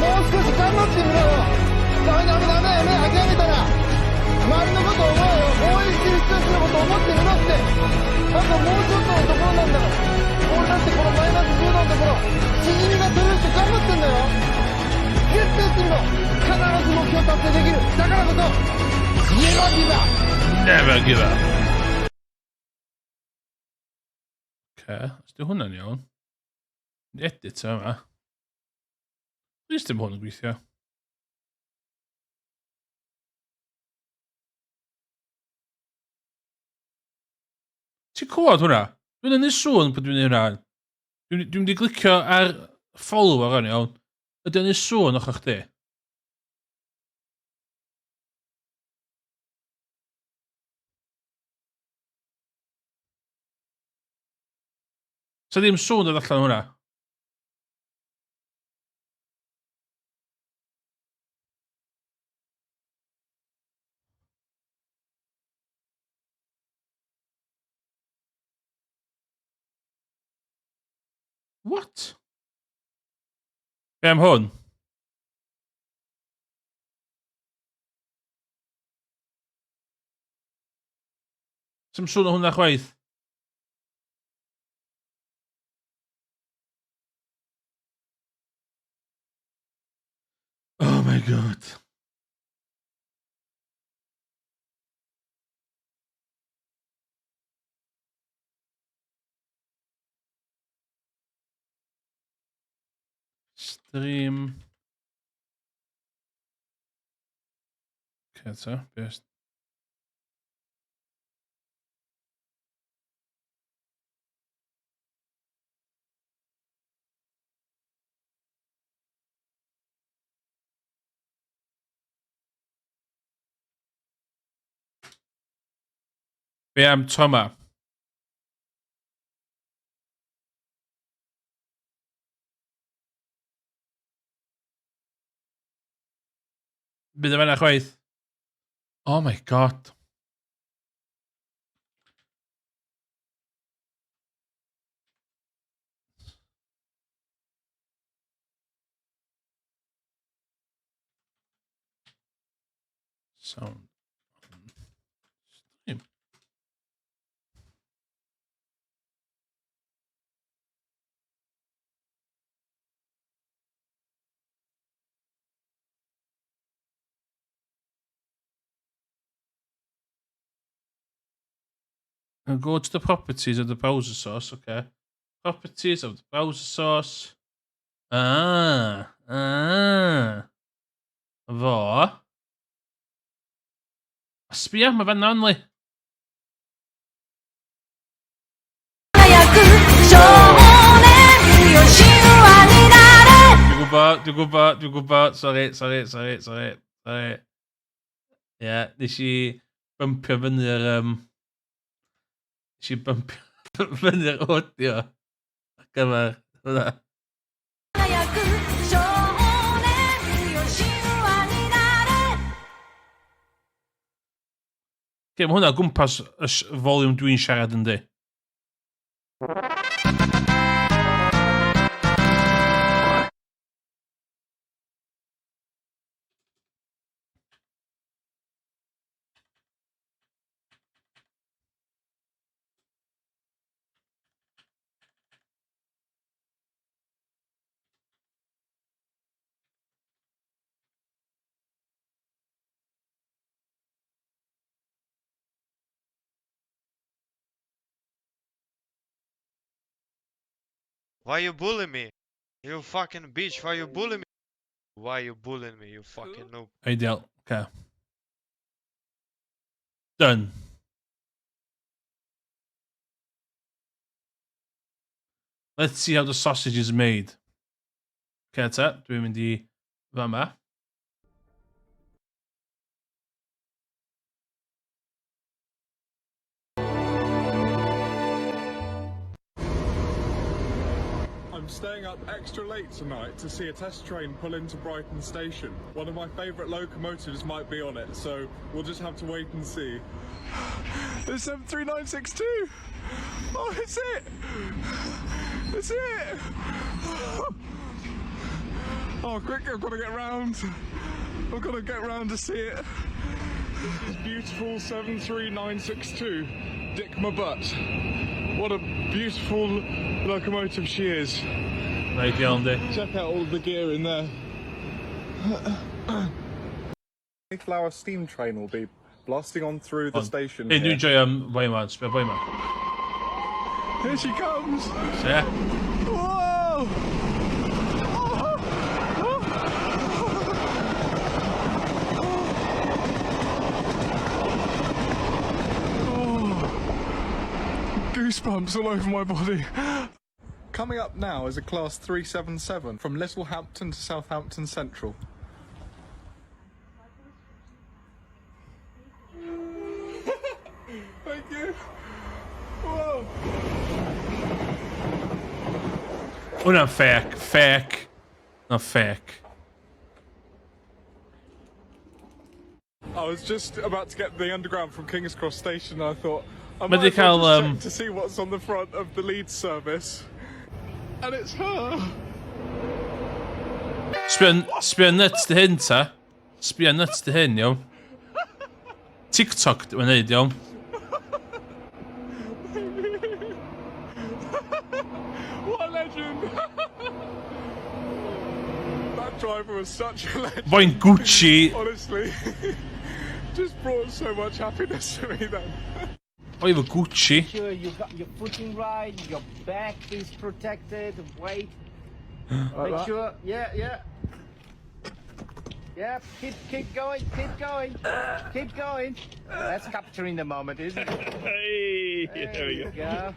もう少し頑張ってみろよ。ダメダメダメやめ、諦めたら周りのこと思えよ。応援してる人たちのこと思ってみろって。あともうちょっとのところなんだから。俺だってこのマイナス10度のところ、しじみが取れると頑張ってんだよ。ギュッとやってみろ。必ず目標達成できる。だからこそネバーギブアップ。 Never give up. Oce, os di hwnna'n iawn. Edit yma. Please dim hwn yn gweithio. Ti'n clywed hwnna? Dwi'n yn ei sŵn pan dwi'n ei hwnna. Dwi'n wedi glicio ar follow ar hwn iawn. Ydy o'n ei sŵn o'ch chdi? Sa ddim sŵn dod allan hwnna? What? Be am hwn? Sa'm sŵn o hwnna chwaith. Oh my God. Stream. Okay, ta, best. Be am Toma? Bydd y fanna chwaith. Oh my God. Sound. Stream. And go to the properties of the browser source, okay. Properties of the browser source. Ah, ah. Fo. Sbia, mae fan only. Dwi'n gwybod, dwi'n gwybod, dwi'n gwybod. Sorry, sorry, sorry, sorry, sorry. Ie, yeah, nes i bumpio fyny'r... Nes i bumpio fyny'r audio ar gyfer hwnna. Okay, mae hwnna o gwmpas y volume dwi'n siarad yndi. Why you bully me? You fucking bitch, why you bully me? Why you bullying me, you fucking noob? Ideal. Okay. Done. Let's see how the sausage is made. Okay, ta, dwi'n mynd i fama. I'm staying up extra late tonight to see a test train pull into Brighton Station. One of my favourite locomotives might be on it, so we'll just have to wait and see. It's 73962! Oh, it's it! It's it! Oh, quick, I've got to get round. I've got to get round to see it. This is beautiful 73962, Dick my butt. What a beautiful locomotive she is. Ideal, yndi. Check out all the gear in there. Mayflower steam train will be blasting on through the station. Hey, here. dwi'n joio am boi yma, sbio boi yma. Here she comes! Se? Whoa! Oh. Goosebumps all over my body. Coming up now is a Class 377 from Littlehampton to Southampton Central. Thank you. Whoa. Hwnna'n fake, fake. Na fake. I was just about to get the underground from King's Cross Station and I thought I Mae might 'di as well cael, just check to see what's on the front of the Leeds service. And it's her. Sbio, sbio nuts dy hyn ta. Sbio nuts dy hyn, iawn. TikTok dwi'n neud, iawn. What a legend! That driver was such a legend. Fo'n Gucci. Honestly, just brought so much happiness to me then. O, efo Gucci. Sure you got your footing right, your back is protected, weight. Make sure, yeah, yeah. Yeah, keep keep going, keep going, keep going. That's capturing the moment, isn't it? Hey, there we you go. go.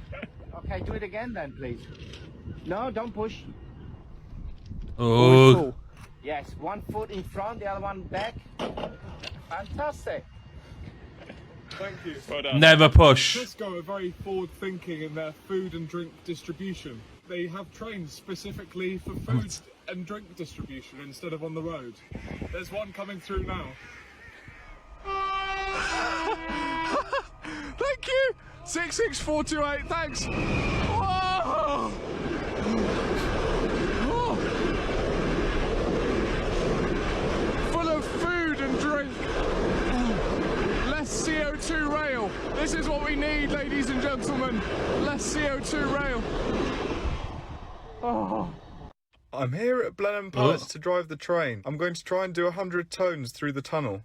Okay, do it again then, please. No, don't push. O, Yes, one foot in front, the other one back. Fantastic. Thank you. Well done. never push. Tesco are very forward thinking in their food and drink distribution. They have trains specifically for food and drink distribution instead of on the road. There's one coming through now. Thank you! 66428, thanks! Whoa! Oh. Full of food and drink. Less CO2 rail. This is what we need, ladies and gentlemen. Less CO2 rail. Oh. I'm here at Blenheim Palace Oh. to drive the train. I'm going to try and do 100 tones through the tunnel.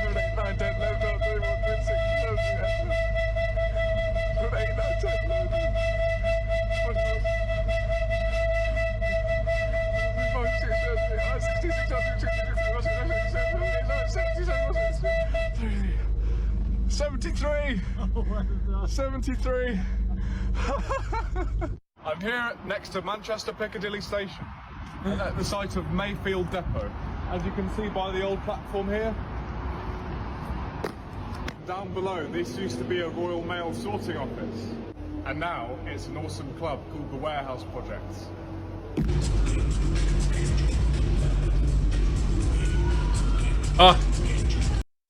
7, 8, 9, 10, 11, 12, 13, 14, 15, 16, 17, 18, 7, 8, 9, 10, 11, 12, 5, 6, 7, 8, 9, 16, 17, 16, 17, 73! 73! I'm here next to Manchester Piccadilly Station, at the site of Mayfield Depot. As you can see by the old platform here, down below, this used to be a Royal Mail sorting office. And now it's an awesome club called the Warehouse Project. O,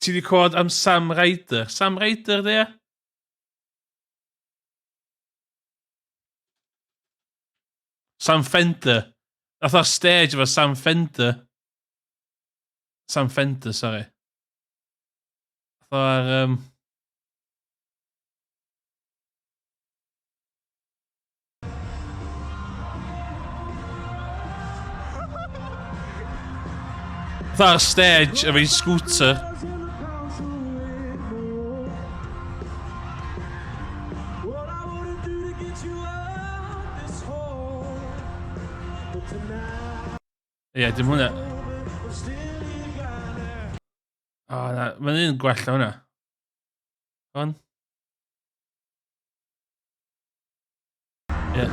ti di clywed am Sam Ryder? Sam Ryder, di e? Sam Fender. Nath o'r stage efo Sam Fender. Sam Fender, sorry. Nath o ar... Um... Nath o ar stage efo'i scooter. Ie, yeah, dim hwnna. O, oh, na, mae'n un gwell na hwnna. Hwn. Ie. Yeah.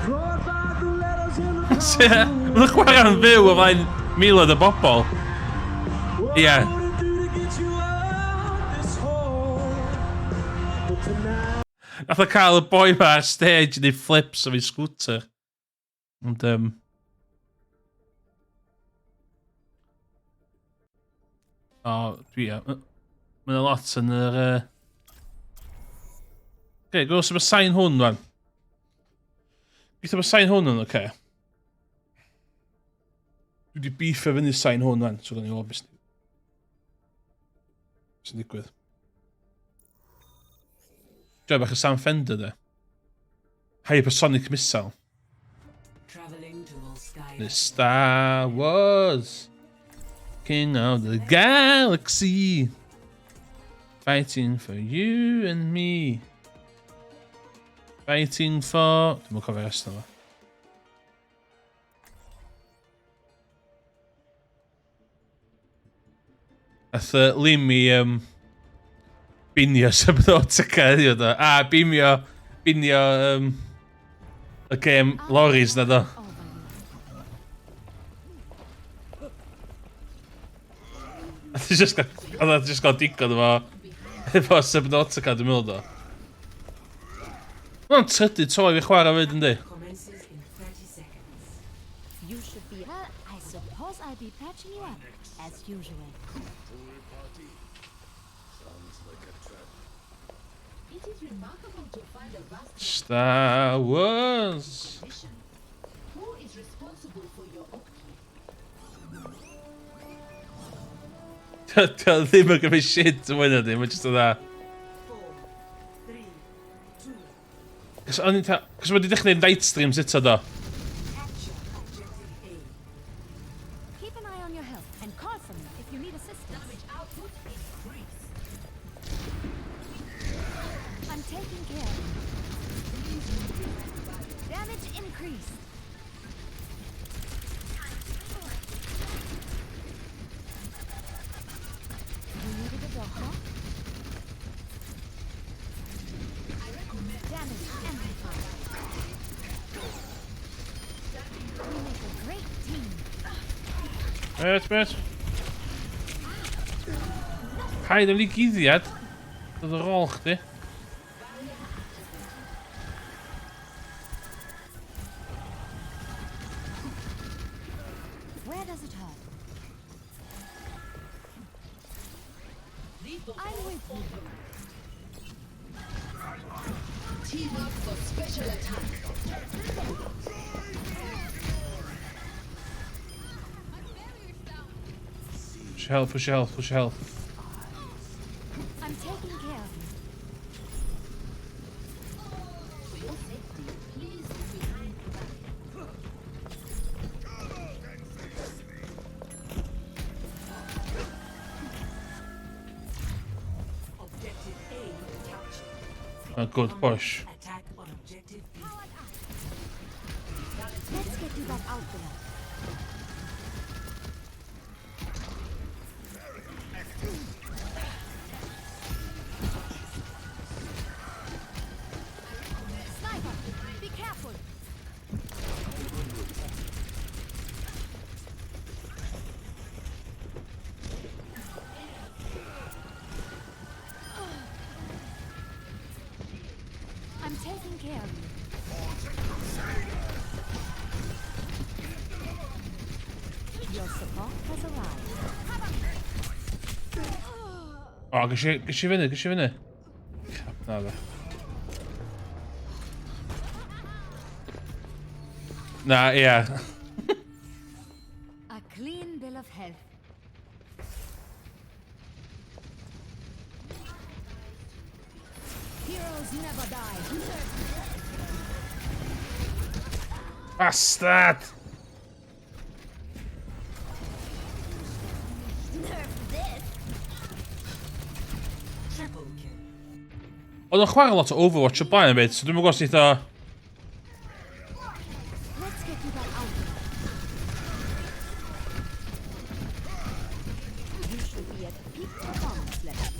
Mae'n chwarae'n fyw o flaen miloedd o bobl. Ie. Yeah. Nath o cael y boi ma ar stage yn ei flips of ei scooter. Ond, um... O, dwi... Mae'n lot yn yr... Oce, gwrs mae sain hwn, wan. Gweithio mae sain hwn yn oce. Okay. Dwi wedi beefio fyny sain hwn, wan, so gawn ni weld beth sy'n digwydd. Joio bach o Sam Fender, de. Hypersonic missile. The Star Wars. King of the galaxy. Fighting for you and me. Fighting for... Dwi'n cofio rest o fo. Nath Lim i um, binio Subnautica heddiw do. A bimio, binio um, y game lorries na do. Nath i just gael, oedd just gael digon efo, efo Subnautica dwi'n meddwl do. Mae'n trydydd tro i fi chwarae fyd yndi? You should be well, I suppose I'll be patching you up, as usual. Star Wars! Dio ddim yn gymryd shit yn wyna di, mae'n just yn dda. Cos o'n i'n ta... Cos wedi dechrau night streams eto do. Keep an eye on your health and call for me if you need assistance. I'm taking care of you. Damage increased. You needed a doctor? Damage amplified. We make a great team. Bet, bet. Paid am di guddiad. Dod ar ôl chdi. Where does it hurt? I'm with you. Team up for special attack. Push your health, push your health, push your health. I'm taking care of you. For your safety, please look behind the barrier. Objective A captured. A good push. Attack on objective B. Let's get you back out there. Sniper, be careful. I'm taking care of you. Your support has arrived. O, ges i fyny, ges i fyny. Crap, na fe. Na, ia. A clean bill of health. Heroes never die. Bastard! Nerf this. Triple kill. Oedd o'n chwarae lot o Overwatch o blaen hefyd, so dwi'n gwybod sut o... Let's get you back out there. performance levels.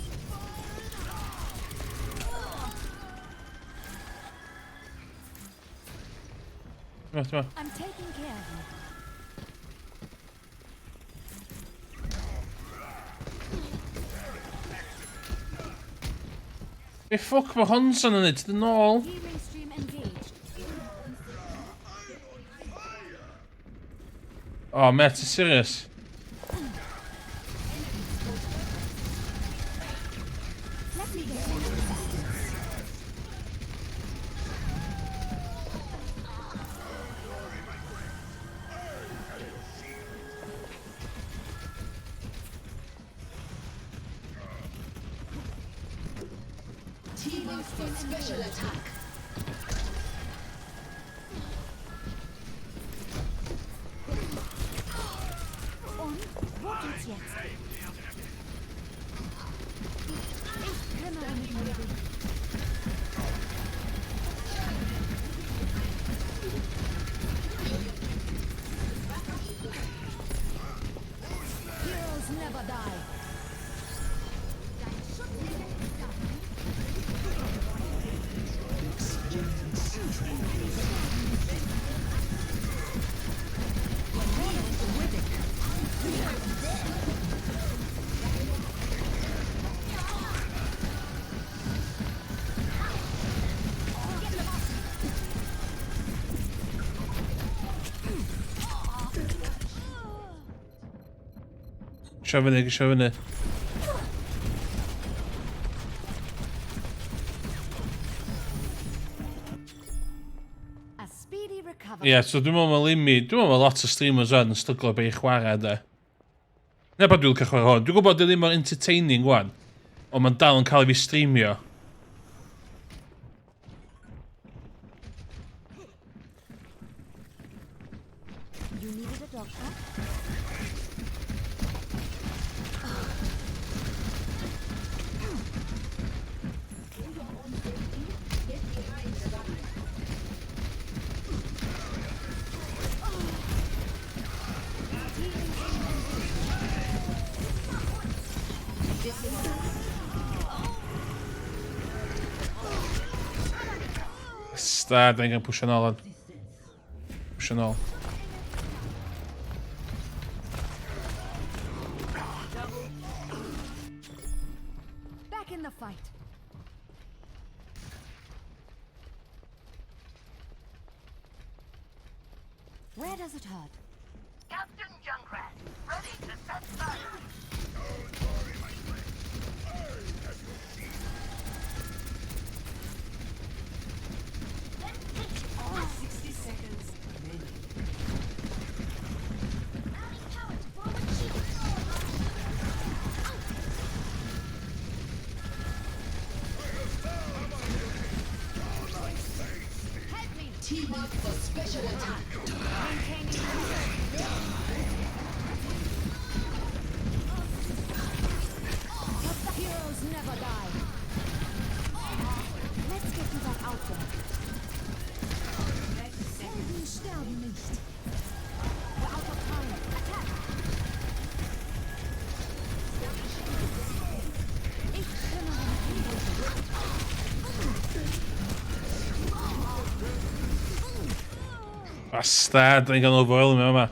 I'm taking care of you. Be ffwc mae Honson yn neud? Dyn nôl. Healing stream engaged. Oh, mate, ti'n serious? Let me get any assistance. Team up for special attack. Und wo geht's jetzt? Ich kümmere mich um dich. Heroes never die. Dein Schutzengel ist da. Isio fyny, isio fyny. A speedy recovery. Ie, yeah, so dwi'n meddwl mae Limi, dwi'n meddwl mae lot o streamers yn stryglo be i chwarae, de. Na pa dwi'n licio chwarae hwn. Dwi'n gwybod dwi ddim mor entertaining wan, ond mae'n dal yn cael ei fi streamio. You needed a doctor? Stad, da ni'n cael pwysio nôl on. Pwysio nôl. Back in the fight. Where does it hurt? Captain Junkrat, ready to set fire. Help me! Team up for special attack. Heroes never die. Let's get you back out there. Helden sterben nicht. We're out of time. Attack! Ich kümmere mich um dich. Bastard, da ni'n cael overwhelmio yma.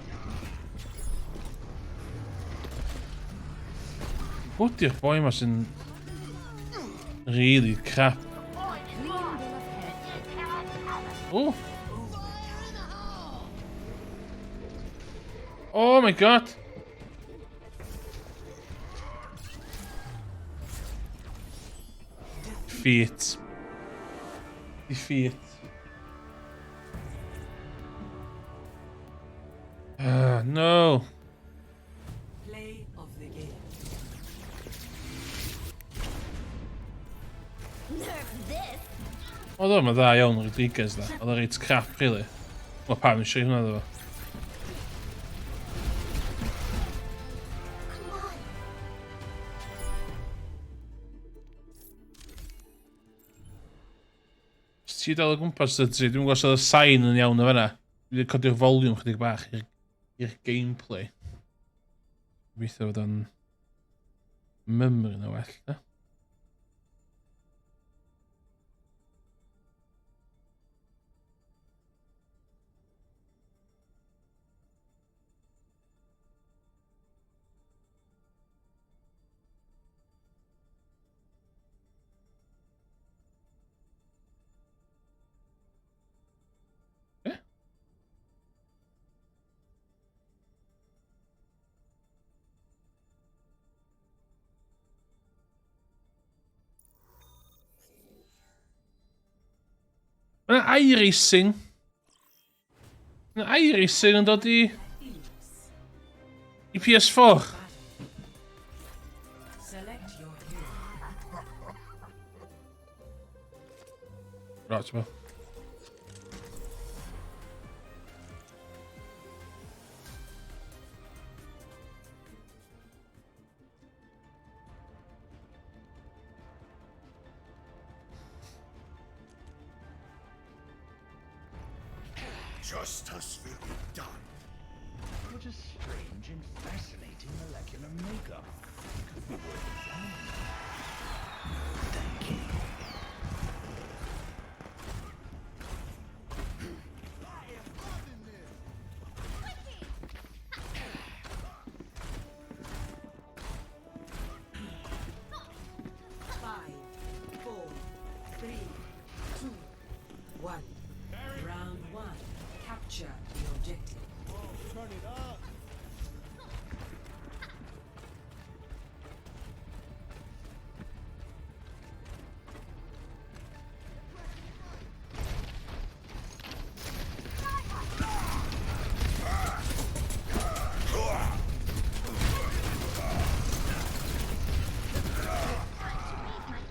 Pwy di'r boi yma sy'n really crap? Clean bill of health. Oh! Oh my god! Defeat. Defeat. No. Play of the game. Nerf this! Oedd o'n dda iawn Rodriguez da. Oedd o'n reit crap, really. Wel, pam eisiau hwnna ddo fo. Os ti dal o gwmpas dy ti, dwi'n gwybod os oedd y sain yn iawn o fanna. Dwi wedi codi'r volume chydig bach i'r gameplay. Gobeithio fod o'n... Mymryn o well, da. Mae yna iRacing. Mae yna iRacing yn dod i... I PS4. Right, well. Justice will be done. What a strange and fascinating molecular makeup. Could be worth examining. No, thank you. Five, four, three, two, one. Round one. Capture the objective. Turn it up.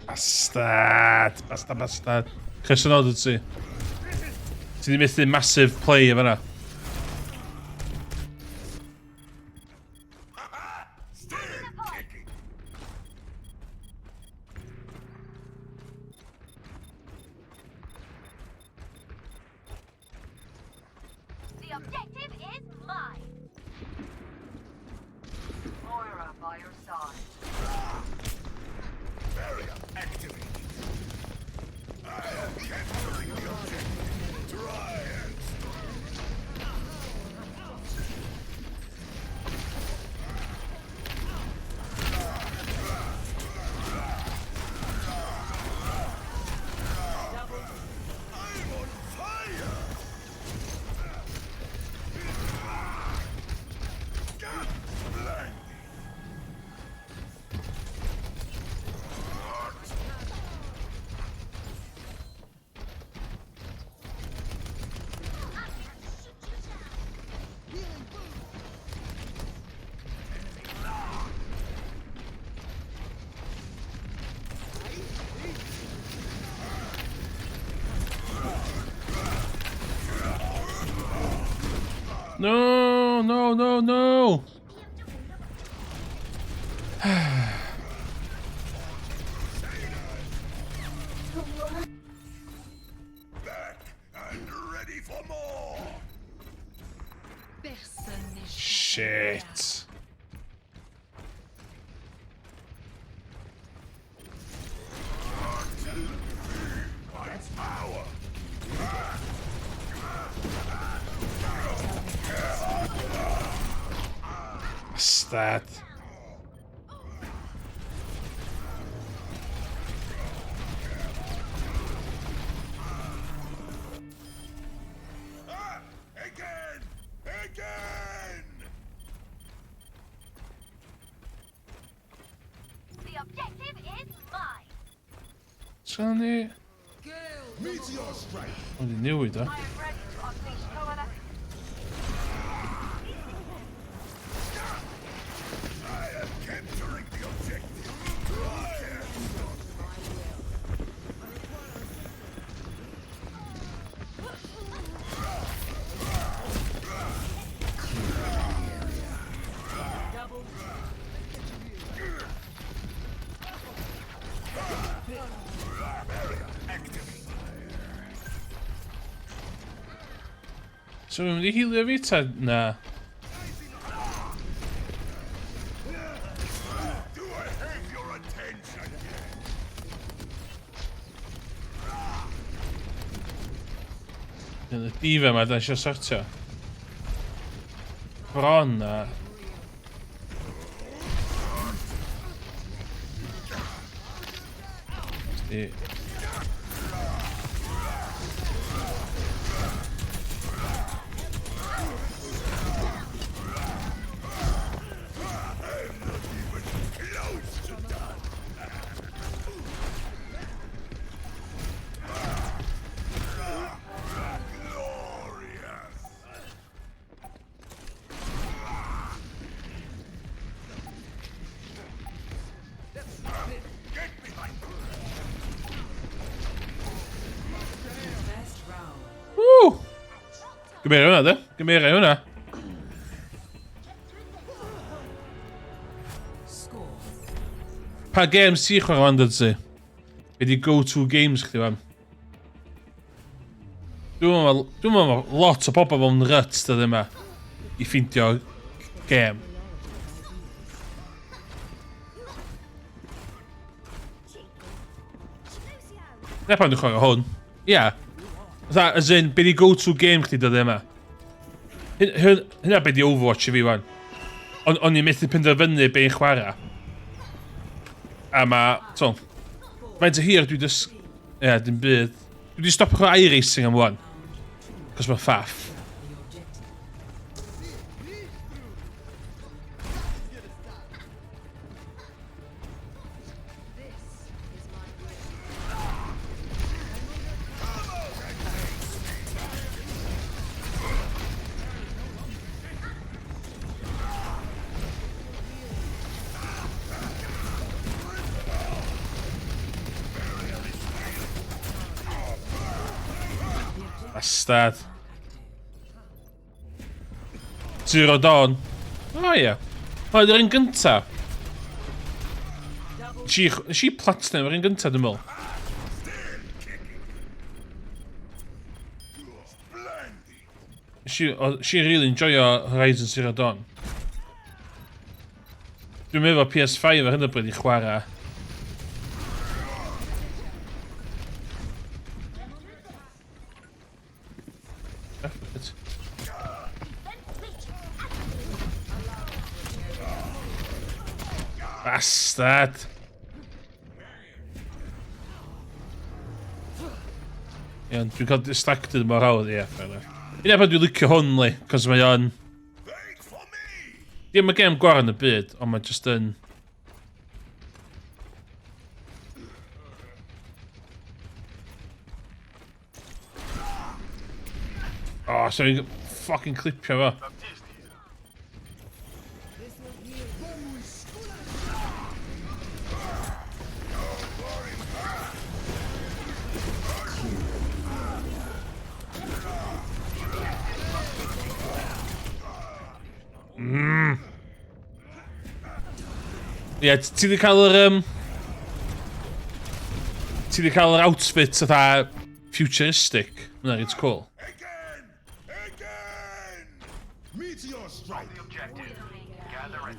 Bastard! Bastard, bastard. Chris yn oed ti. Ti di methu massive play efo yna. The objective is mine. Moira by your side. Barrier activated. I am capturing the objective. Try and stop. I'm on fire! Got blinded. No, no, no, no! Back and ready for more. Personne n'échappe. Shit. That's power. Bastard. Ah, again! Again! The objective is mine. Sgan ni... Meteor strike! O, di newid o. I am ready to unleash coalescence. I am capturing the objective. Try and stop. Double Barrier activated. So fi'n mynd i healio fi ta? Na. Do I have Y D.Va yma, da eisiau sortio. Bron a... Di... Woo! Gymera hwnna, de. Gymera hwnna. Pa games ti'n chwarae wan, dydsi? Be di go-to games chdi wan? Dwi'n meddwl, dwi'n meddwl ma' lot o pobl mewn rut dyddiau yma i ffeindio gêm. Na pan dwi'n chwarae hwn. Ia. Yeah. Fatha, as in, be di go-to game chdi dyddiau yma? Hynna be di Overwatch i fi wan. O'n i'n methu penderfynu be i'n chwarae. A ma, so, faint o hir dwi dys... Ie, yeah, dim byd. Dwi wedi stopio chwarae iRacing am wan. Cos mae'n ffaff. Bastard. Zero Dawn. O oh, ie. Yeah. Oedd yr un gynta. Nes i platinum yr un gynta, dwi'n meddwl. Nes i really enjoyo Horizon Zero Dawn. Dwi'n meddwl PS5 ar hyn o bryd i chwarae. Bastard! Iawn, dwi'n cael distracted mor hawdd, ie, fair enough. Yna pan dwi'n licio hwn, li, cos mae o'n... Dim y gêm gorau yn y byd, ond mae just yn... Oh, so i'n fucking clipio fo. Ie, yeah, ti wedi cael yr... Ti wedi cael yr outfit fatha futuristic. Mae'n reit cool. Meteor strike. The objective. Gather it.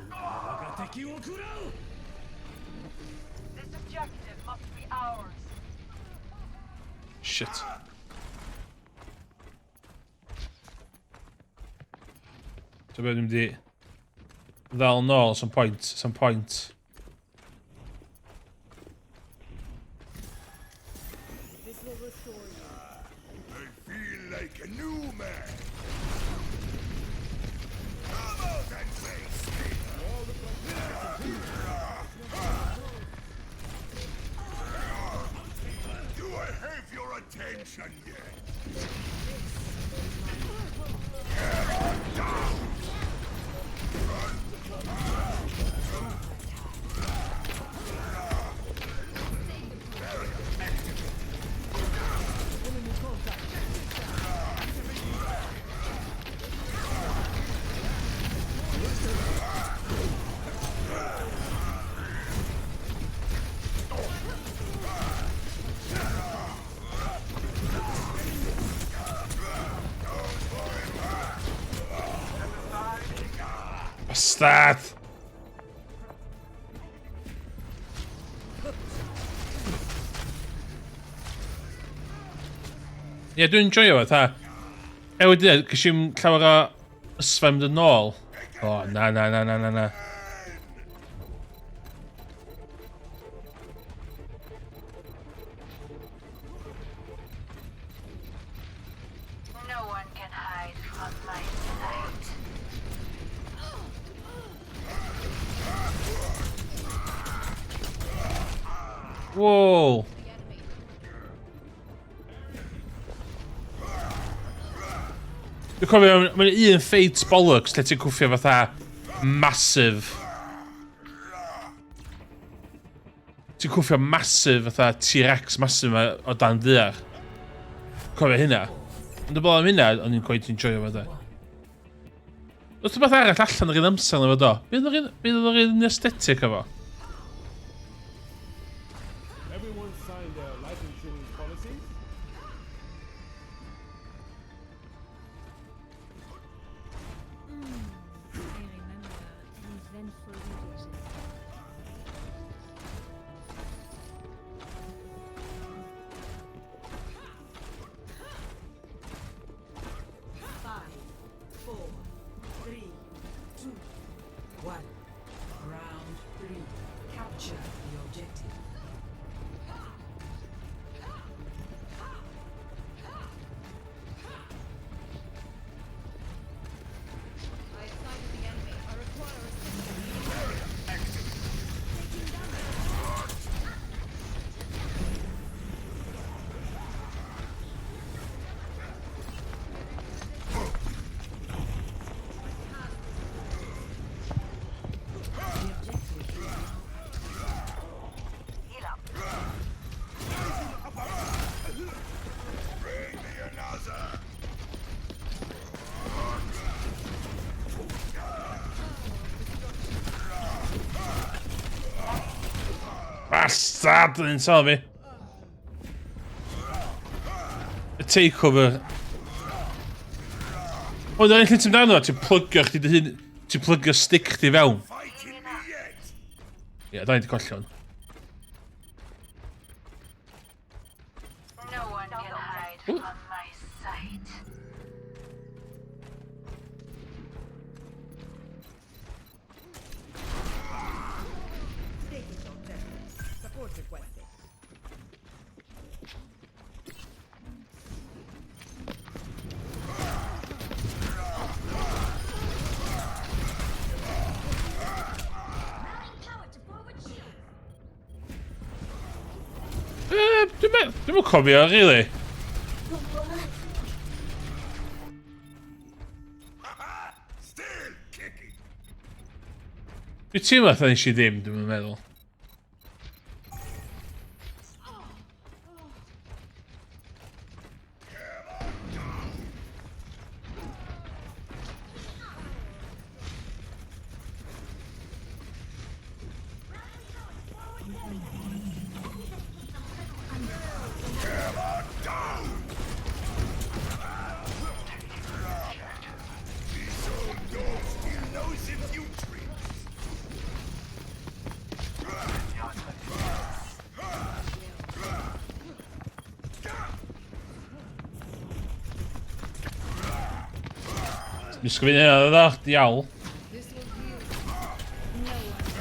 This objective must be ours. Shit. So be dwi'n mynd i ddal nôl some point, some point. This will restore you. I feel like a new man. Come out and face me. Do I have your attention yet? Get down! Bastard! Ie, yeah, dwi'n enjoyo fo, ta. E wedi dweud, cys i'n llawer o ysfa mynd yn ôl. O, na, na, na, na, na, na. No one can hide from my sight. Whoa. Dwi'n cofio, mae'n un ffeit bollocks lle ti'n cwffio fatha massive. Ti'n cwffio massive fatha T-Rex massive ma o dan ddiar. Cofio hynna. Ond y blaen am hynna, o'n i'n quite enjoyo fo de. Oedd rhywbeth arall allan yr un amser na fo do? Beth oedd yr un aesthetic efo? Everyone signed their life insurance policies? Mm, I remember an eventful leadership. Five, four, three, two, one. Round three. Capture the objective. I sighted the enemy. I require assistance. The objective is Heal up. Bring me another! Bastard! Yn sal fi. Y takeover. O, dyna lle ti'n amdano, ti'n plygio chdi dy hun... Ti'n plygio stick chdi fewn. Ie, da ni wedi colli hwn. No one can hide from my sight. Status objective. Support requested. Yy, Dwi'n dwi'm yn cofio, really. Still kicking! Dwi'n teimlo fatha nes i ddim, dwi'n meddwl. These old dog still knows a few tricks. Misgo fi'n hynna, dda, diawl. This will heal. No one.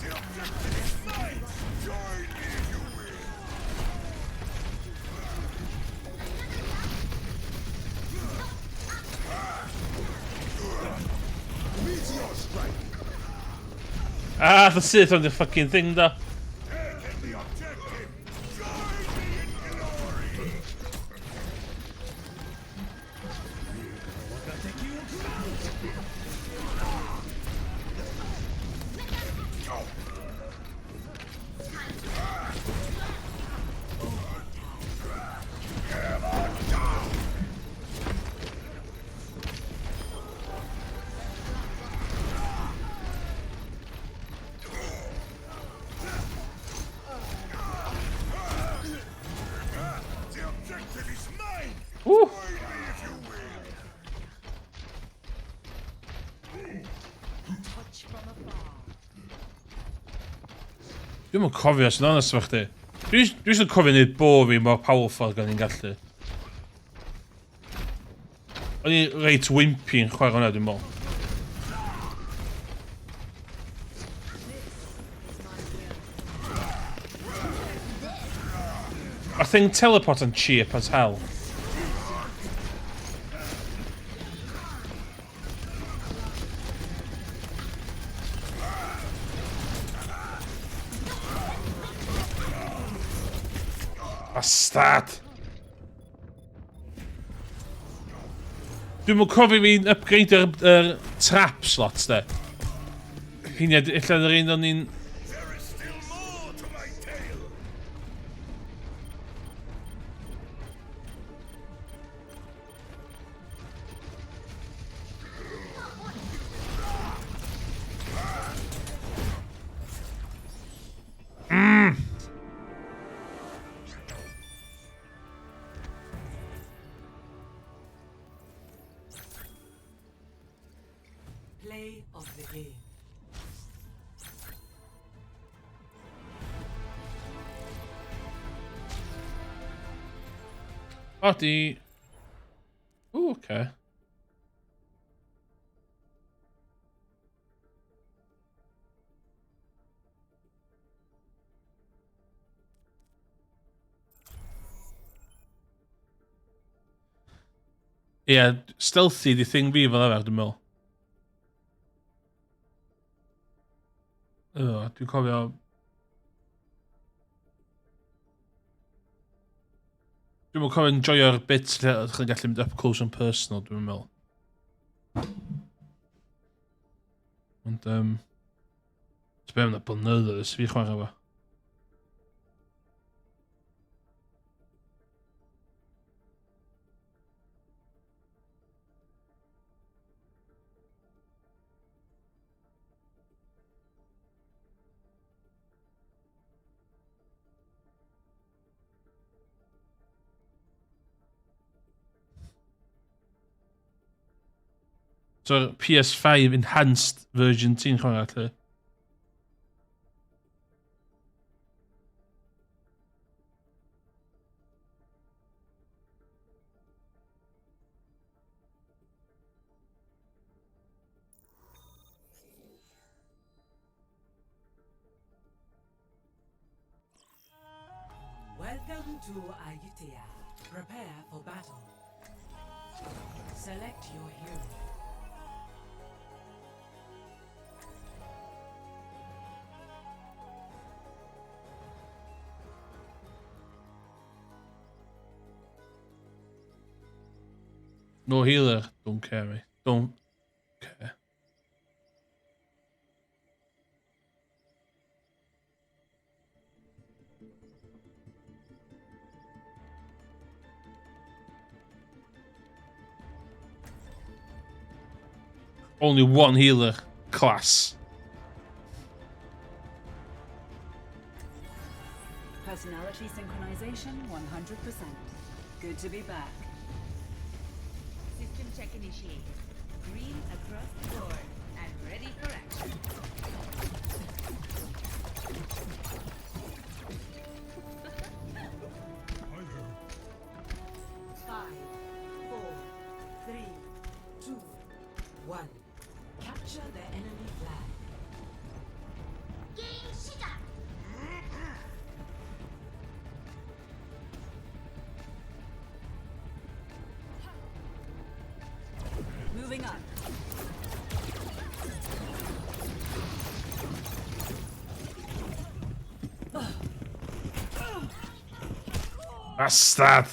The objective is mine! Join me if you will! Meteor strike! Ah, the syth on the fucking thing, da. Taking the objective! Join me in glory! The objective is mine! Woo. Join me if you will! Touch from afar. Dwi'm yn cofio, sy'n onest efo chdi. Dwi dwi jyst yn cofio neud bo fi mor powerful gan i'n gallu. O'n i reit wimpy yn chwarae hwnna, dwi'n meddwl. Mae'r thing teleport yn cheap as hell. Bastard! Dwi'm yn cofio fi'n upgradeio'r er trap slots de. Hynny, ella yr un o'n i'n... Play of the game. Odi. Ooh, okay. Ie, yeah, stealthy di thing fi fel arfer, dwi'n meddwl. O, dwi'n cofio... Dwi'n meddwl cofio enjoyo'r bit lle ydych chi'n gallu mynd up close and personal, dwi'n meddwl. Ond, ti'n meddwl na blynyddoedd ers fi chwarae fo. So'r PS5 enhanced version ti'n chwarae, lle? Welcome to Ayutthaya. Prepare for battle. Select your hero. No healer, don't care me. Don't care. Only one healer class. Personality synchronization 100%. Good to be back. System check initiated. Green across the board and ready for action. 5, 4, 3, 2, 1. Capture the enemy flag. 게임 시작! Moving up. Bastard!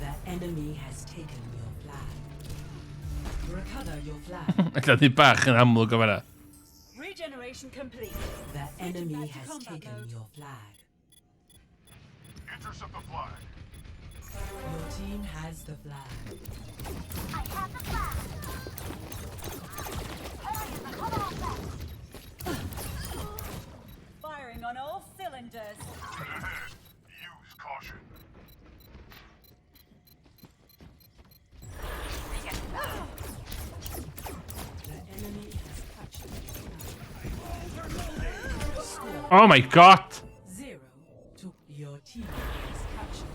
The enemy has taken your flag. Recover your flag. Ella di bach yn amlwg o fanna. Regeneration complete. The enemy back to has combat taken mode. your flag. Intercept the flag. Your team has the flag. I have the flag! Hurry and recover our flag! Firing on all cylinders. Use caution. The enemy has captured your flag. Score Oh my god! 0 to your team has captured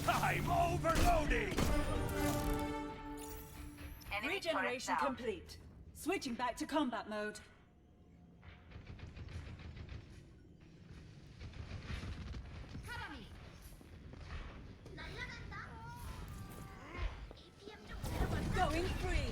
I'm overloading! Regeneration complete. Switching back to combat mode. Going free.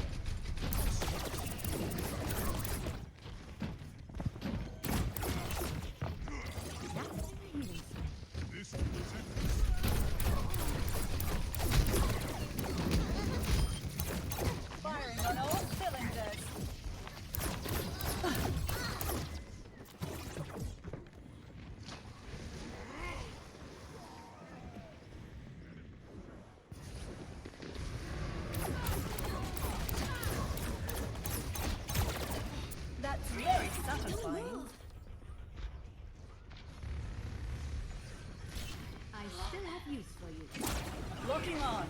Firing on all cylinders. That's very satisfying. I still have use for you. Locking on.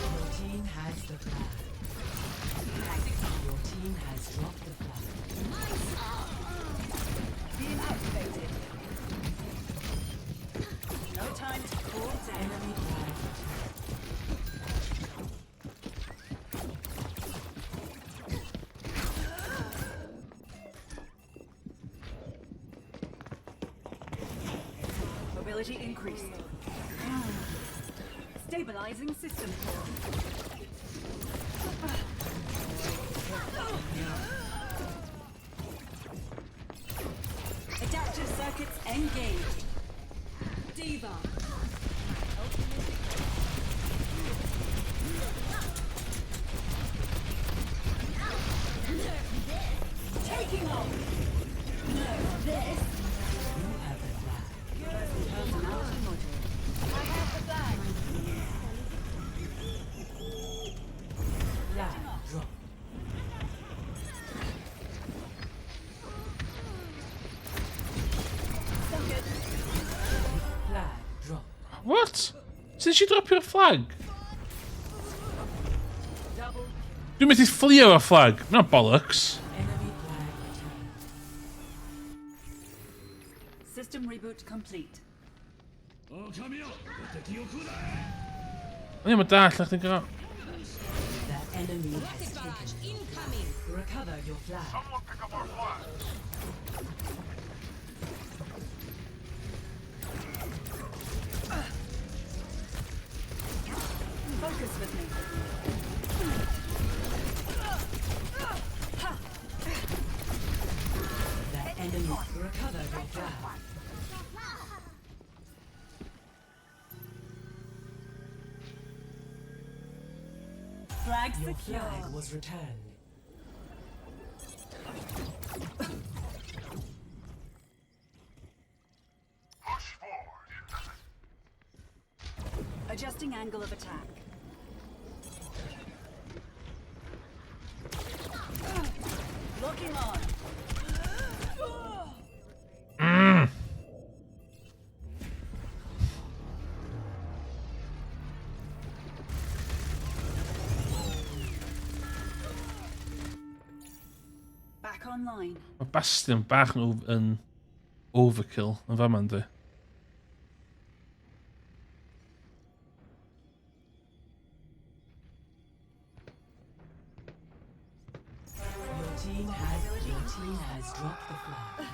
Your team has the flag. Your team has dropped the flag. Beam activated. No time to cool down. Enemy flag returned. Mobility increased. Stabilizing system core. Adaptive circuits engaged. D.Va. Taking off. Nerf this. You have the flag. Personality module. I have the flag. Flag dropped. Suck it. Flag dropped. What? Sut i dropio'r flag? Double Dwi'n mynd i fflio o'r flag. Mae'n bollocks. Enemy flag returned. System reboot complete. O'n i'n dall chdi'n gael. The enemy has taken. Incoming. Recover your flag. Someone pick up our flag! Focus with me. The enemy recover your flag. Flag Your secure. flag was returned. Push forward! Adjusting angle of attack. Locking on. Back online. Mae Bastion bach yn overkill yn fama yndi. Your team has dropped the flag.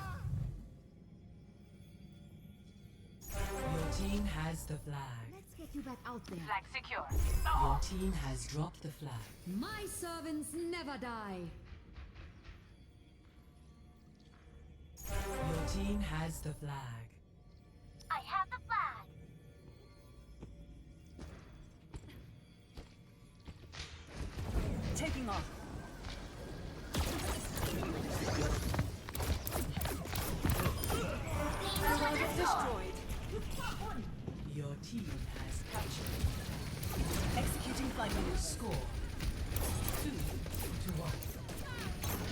Your team has the flag. Let's get you back out there. Flag secure. Your team has dropped the flag. My servants never die. Your team has the flag. I have the flag. Taking off. Target destroyed. Your team has captured the flag. Executing flight maneuver. Score 2-1.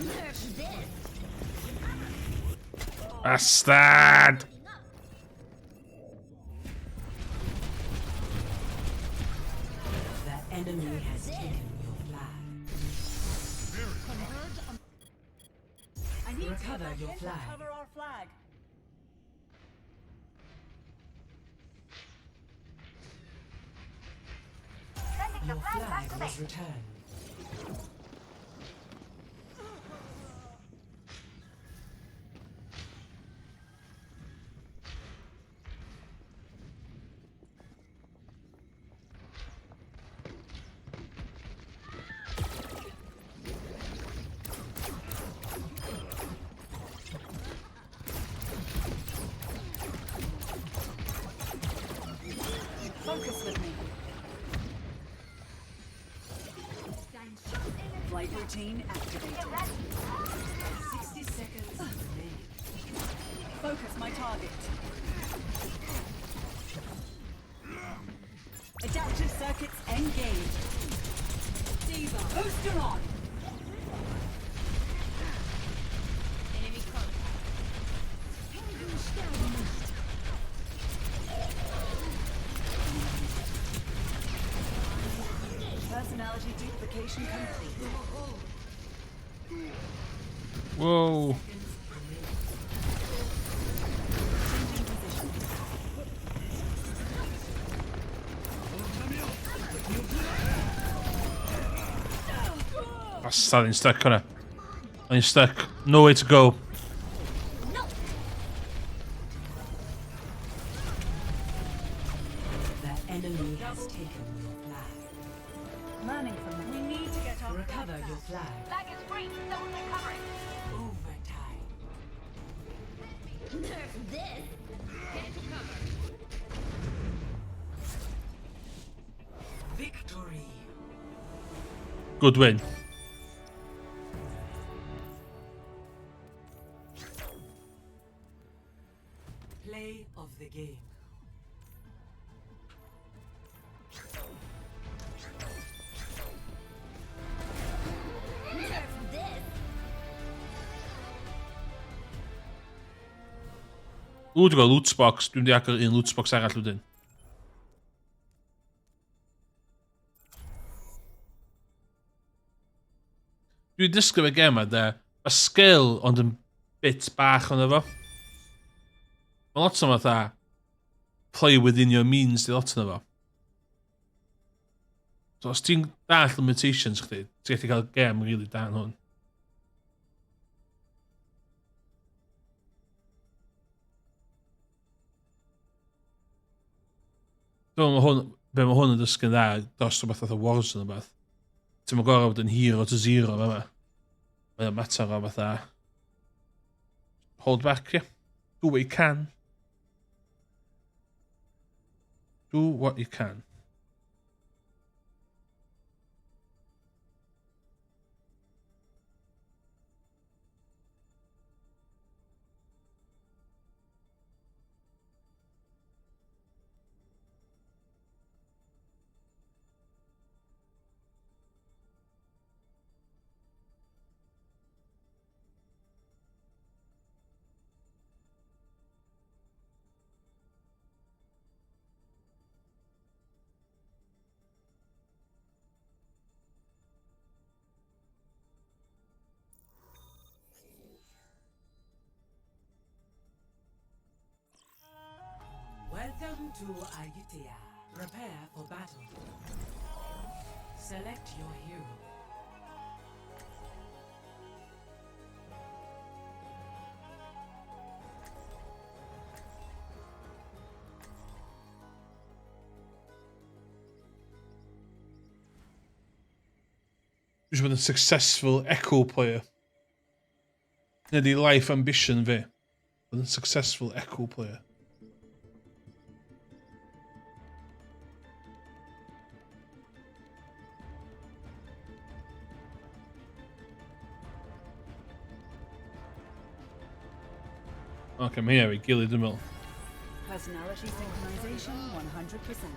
Nerf this. Bastard! The enemy has taken your flag. I need to Recover get back your flag. Recover our flag. Your flag was returned. Focus with me. Flight routine activated. 60 seconds remaining. Focus my target. Adaptive circuits engaged. D.Va, booster on. Enemy contact. Personality duplication complete. Whoa. Changing position. Bastard, i'n stuck hwnna. O'n i'n stuck. No way to go. The enemy has taken your flag. Learning from them. We need to get our Recover your flag. Flag is free. Don't recover it. Overtime. Nerf this. Get to cover. Victory. Good win. Play of the game. Nerf this. Ww, dwi'n gweld loot box. Dwi'n di agor un loot box arall wedyn. Dwi'n disgwyl y gem de. Y skill ond yn bit bach ond efo. Mae lot o fatha play within your means di lot o'n efo. So os ti'n dall limitations chdi, ti'n gallu cael gem really da yn hwn. Dwi'n meddwl hwn, be mae hwn yn dysgu'n dda dros rhywbeth fatha Warzone o beth. Ti'n mynd gorau bod yn hero to zero fe yma. Mae'n mater o fatha... Hold back, yeah. Do what you can. Do what you can. Welcome to Ayutthaya. Prepare for battle. Select your hero. Dwi eisiau bod yn successful Echo player. Hynny di life ambition fi. Bod yn successful Echo player. Oce, mae hynna fi gilydd dwi'n meddwl. Personality synchronization 100%.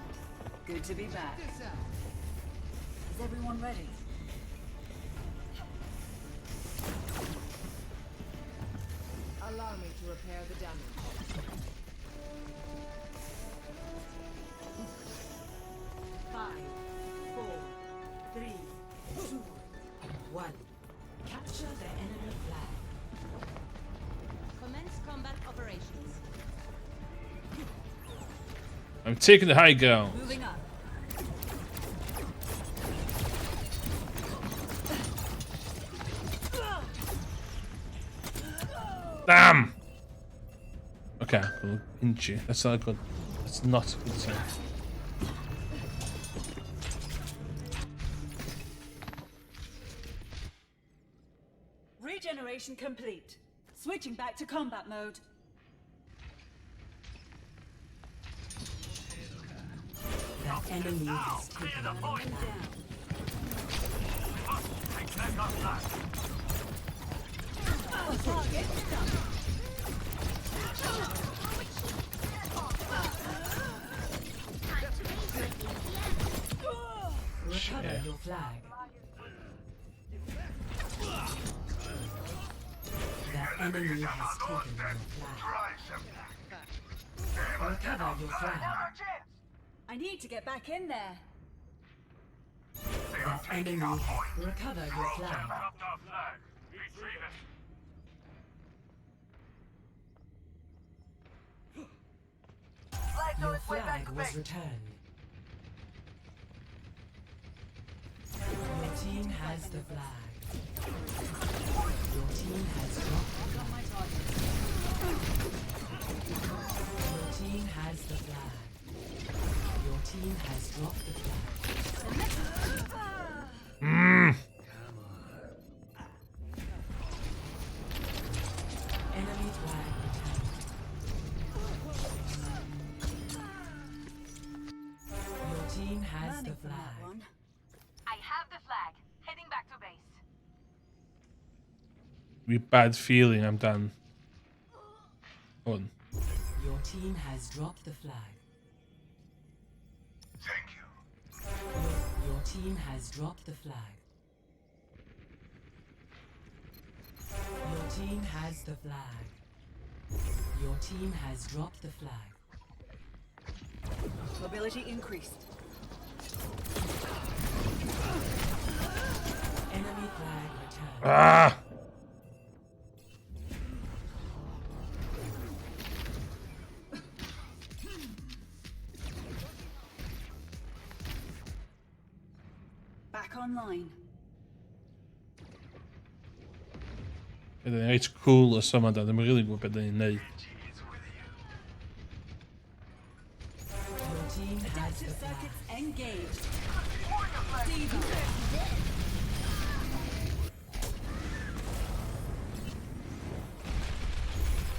Good to be back. Is everyone ready? Allow me to repair the damage. 5, 4, 3, 2, 1. Capture the enemy flag. I'm taking the high ground. Moving up. Damn! Okay, cool. Inch. That's not a good. That's not a good sign. Regeneration complete. Switching back to combat mode. The enemy has taken your flag. Target stuck. Recover Yeah. your flag. The enemy has taken your flag. Recover your flag. I need to get back in there. The enemy has recover your flag. Your flag was returned. Your team has the flag. Your team has dropped the flag. Your team has the flag. Your team has dropped the flag. Mm. Enemy flag returned. Your team has the Learning from that flag. one. I have the flag. Heading back to base. We bad feeling I'm done. Hwn. Your team has dropped the flag. Thank you. Your team has dropped the flag. Your team has the flag. Your team has dropped the flag. Mobility increased. Enemy flag returned. Ah! Back online. Bydd reit cool os yma da, ddim yn rili gwybod beth ni'n neud. Your team has Adaptive the flag. circuits engaged. D.Va.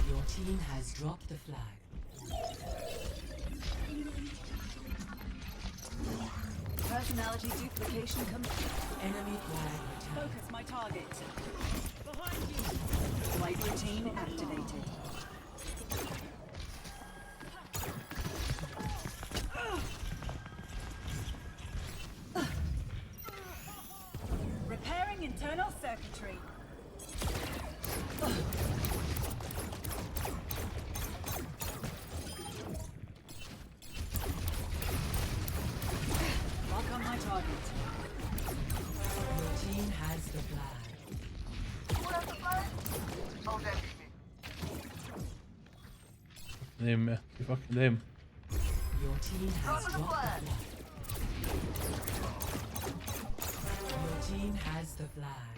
Your team has dropped the flag. Personality duplication complete. Enemy flag returned. Focus my target. Behind you. Flight routine activated. Repairing internal circuitry. Lock on my target. Your team has the flag. Ddim, ie. Di fucking ddim. Your team has dropped the flag. Your team has the flag.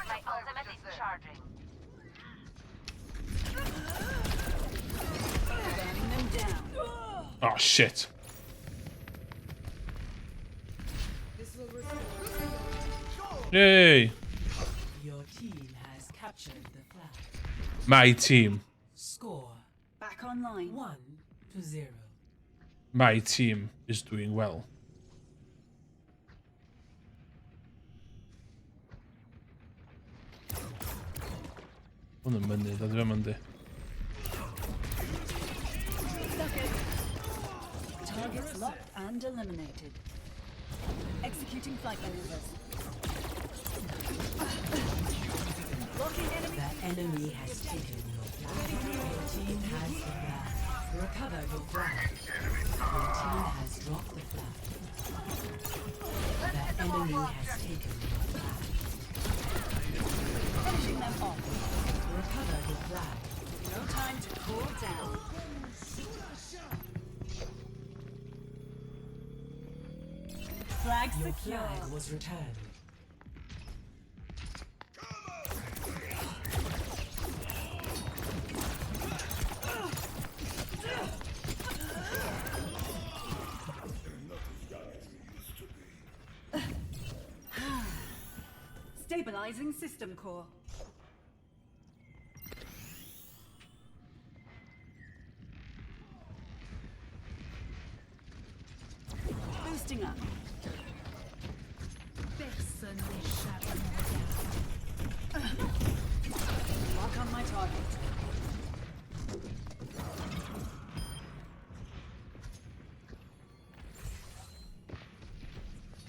My ultimate is charging. Burning them down. Oh shit. Yay! Your team has captured the flag. My team. Score Back online. 1-0. My team is doing well. Hwn yn mynydd, a dwi'n mynd i. Suck it. Targets locked and eliminated. Executing flight maneuvers. Locking enemy. The enemy has taken your flag. Your team has the flag. Recover your flag. Your team has dropped the flag. The enemy has taken your flag. Finishing them off. Recover your flag. No time to cool down. Flag Your secure. flag was returned. Stabilizing system core. Boosting up. Personne n'échappe à mon regard. Lock on my target.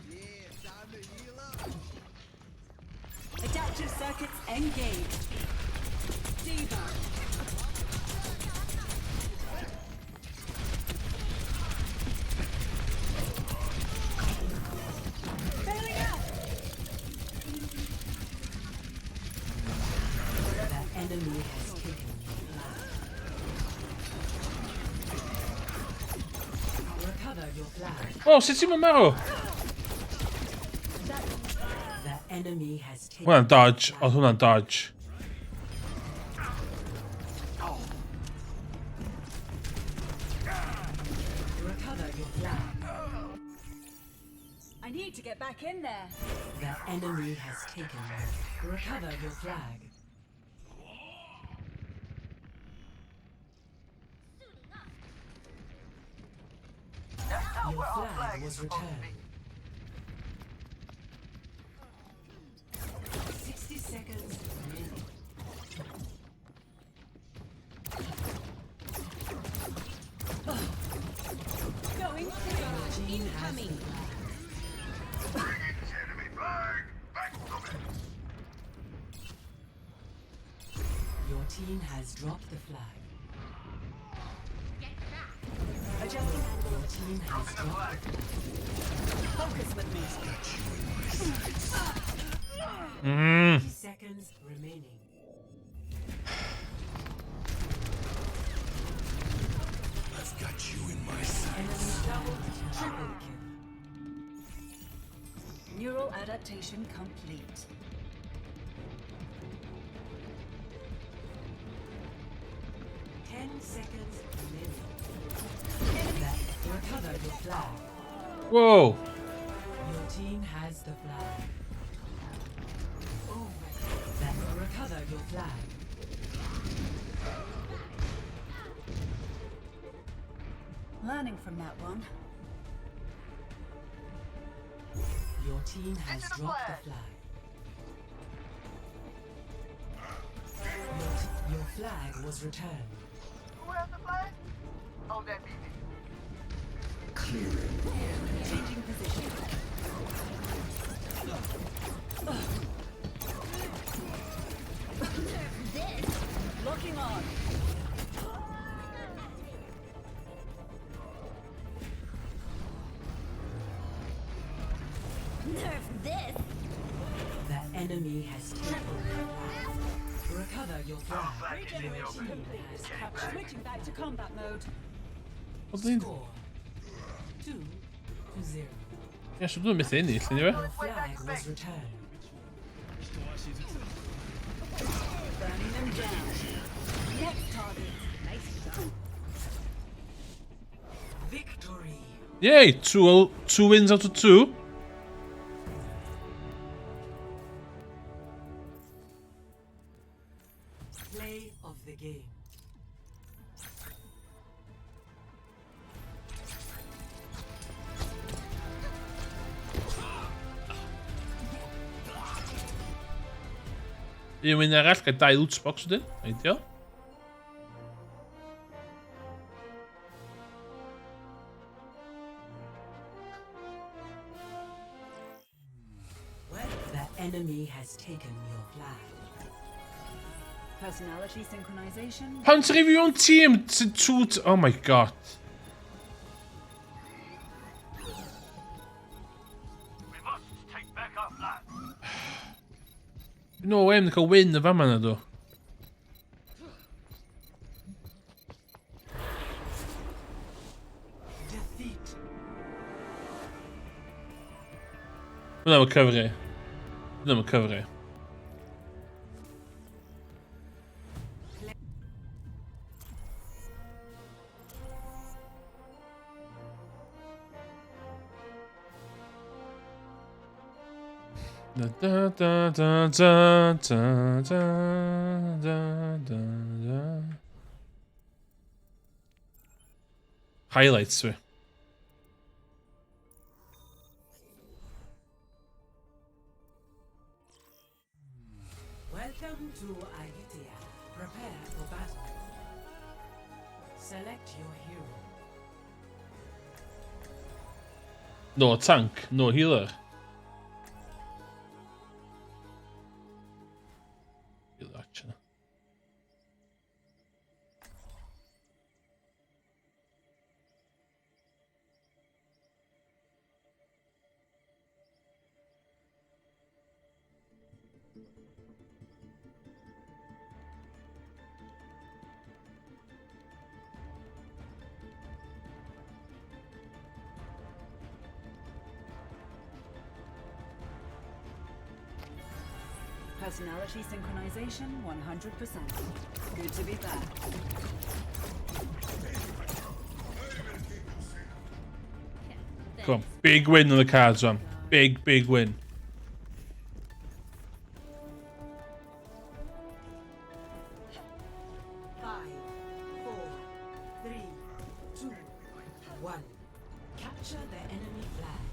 Yeah, time to heal up. Adaptive circuits engaged. D.Va. Bailing out. The enemy has taken your flag. Recover your flag. Oh, sut ti'n mynd marw? The enemy has taken Hwnna'n dodge. Oedd hwnna'n dodge. Recover your flag. I need to get back in there. The enemy has taken your. Recover your flag. Your flag was returned. 60 seconds remaining. Going through. Team has the Incoming. flag. Enemy flag back to me. Your team has dropped the flag. Get back. Adjusting angle. Your team has dropped the flag. Focus with me. 30 seconds remaining. I've got you in my sights. Enemy double, triple kill. Neural adaptation complete. 10 seconds remaining. Recover your flag. Whoa. Your team has the flag. Oh, then recover your flag. Learning from that one. Your team has Digital dropped the flag. flag. Your flag was returned. Who has the flag? Oh, that be me. Clearing. Changing position. This. Locking on. Nerf this. The enemy has taken the flag. Recover your flag. Your Regeneration team complete. has captured Switching back to combat mode. Oedd ni'n... score 2-0. Ie, so dwi'n methu ennill, anyway. Your flag was returned. Burning them down. Next target. Nice shot. Victory. Yay, 2 wins out of 2. Play of the game. Un win arall, gael dau loot box wedyn. Ideal. The enemy has taken your flag. Personality synchronization. Pan ti'n review o'n tîm? Ti'n two... Oh my God. We must take back our flag. No way, mae'n cael win y fama na dw. Defeat. Hwnna'n cyfri. Hwnna'n cyfri. Da da da da da da da da da da. Highlights fi. Welcome to Ayutthaya. Prepare for battle. Select your hero. No tank, no healer. Healer action. Personality synchronization 100%. Good to be back. Come on, big win on the cards, man. Big, big win. 5, 4, 3, 2, 1. Capture the enemy flag.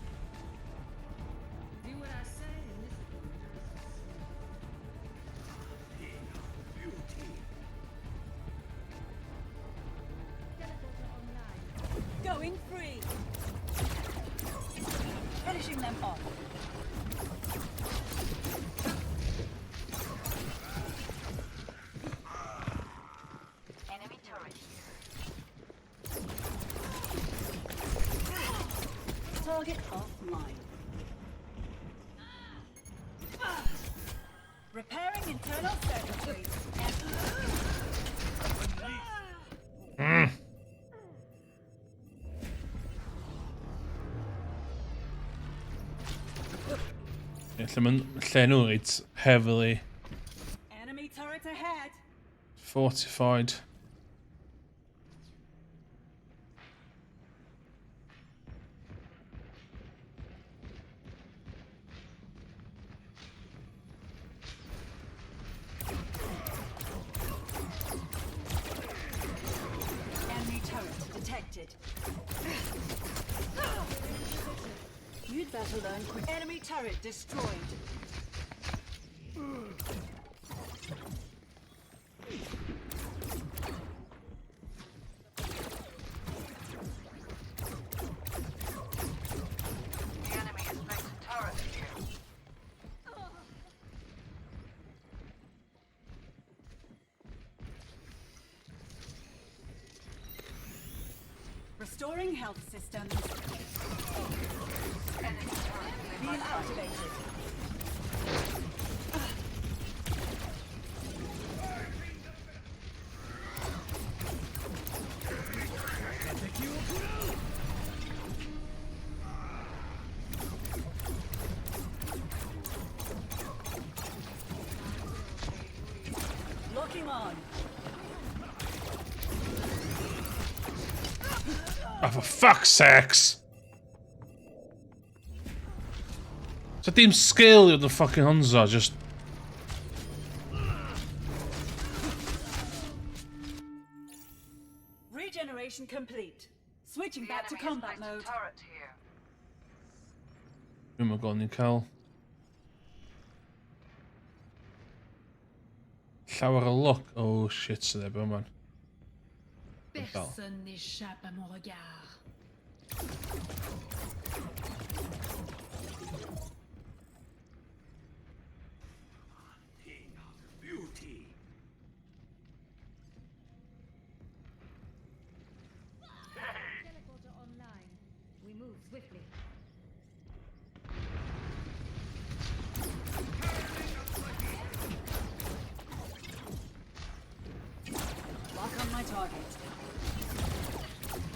Do what I say and listen. Teleporter online. Going free. Finishing them off. Enemy turret here. Target offline. Repairing internal circuitry. Ie, lle ma'n lle nhw reit heavily Enemy turret ahead. fortified. Enemy turret detected. You'd better learn quick. Enemy turret destroyed. The enemy has placed a turret here. Restoring health systems. Enemy turret in my Beam sight. activated. Locking on. Oh, for fuck's sakes! So dim skill i'r the fucking Hanzo, just... Regeneration complete. Switching The back to enemy has combat placed a mode. turret here. Dwi'n mynd ni'n cael. Llawer o luck. Oh shit, sydd e, man. Personne n'échappe à mon regard. Thing of beauty. Teleporter online. We move swiftly. Lock on my target.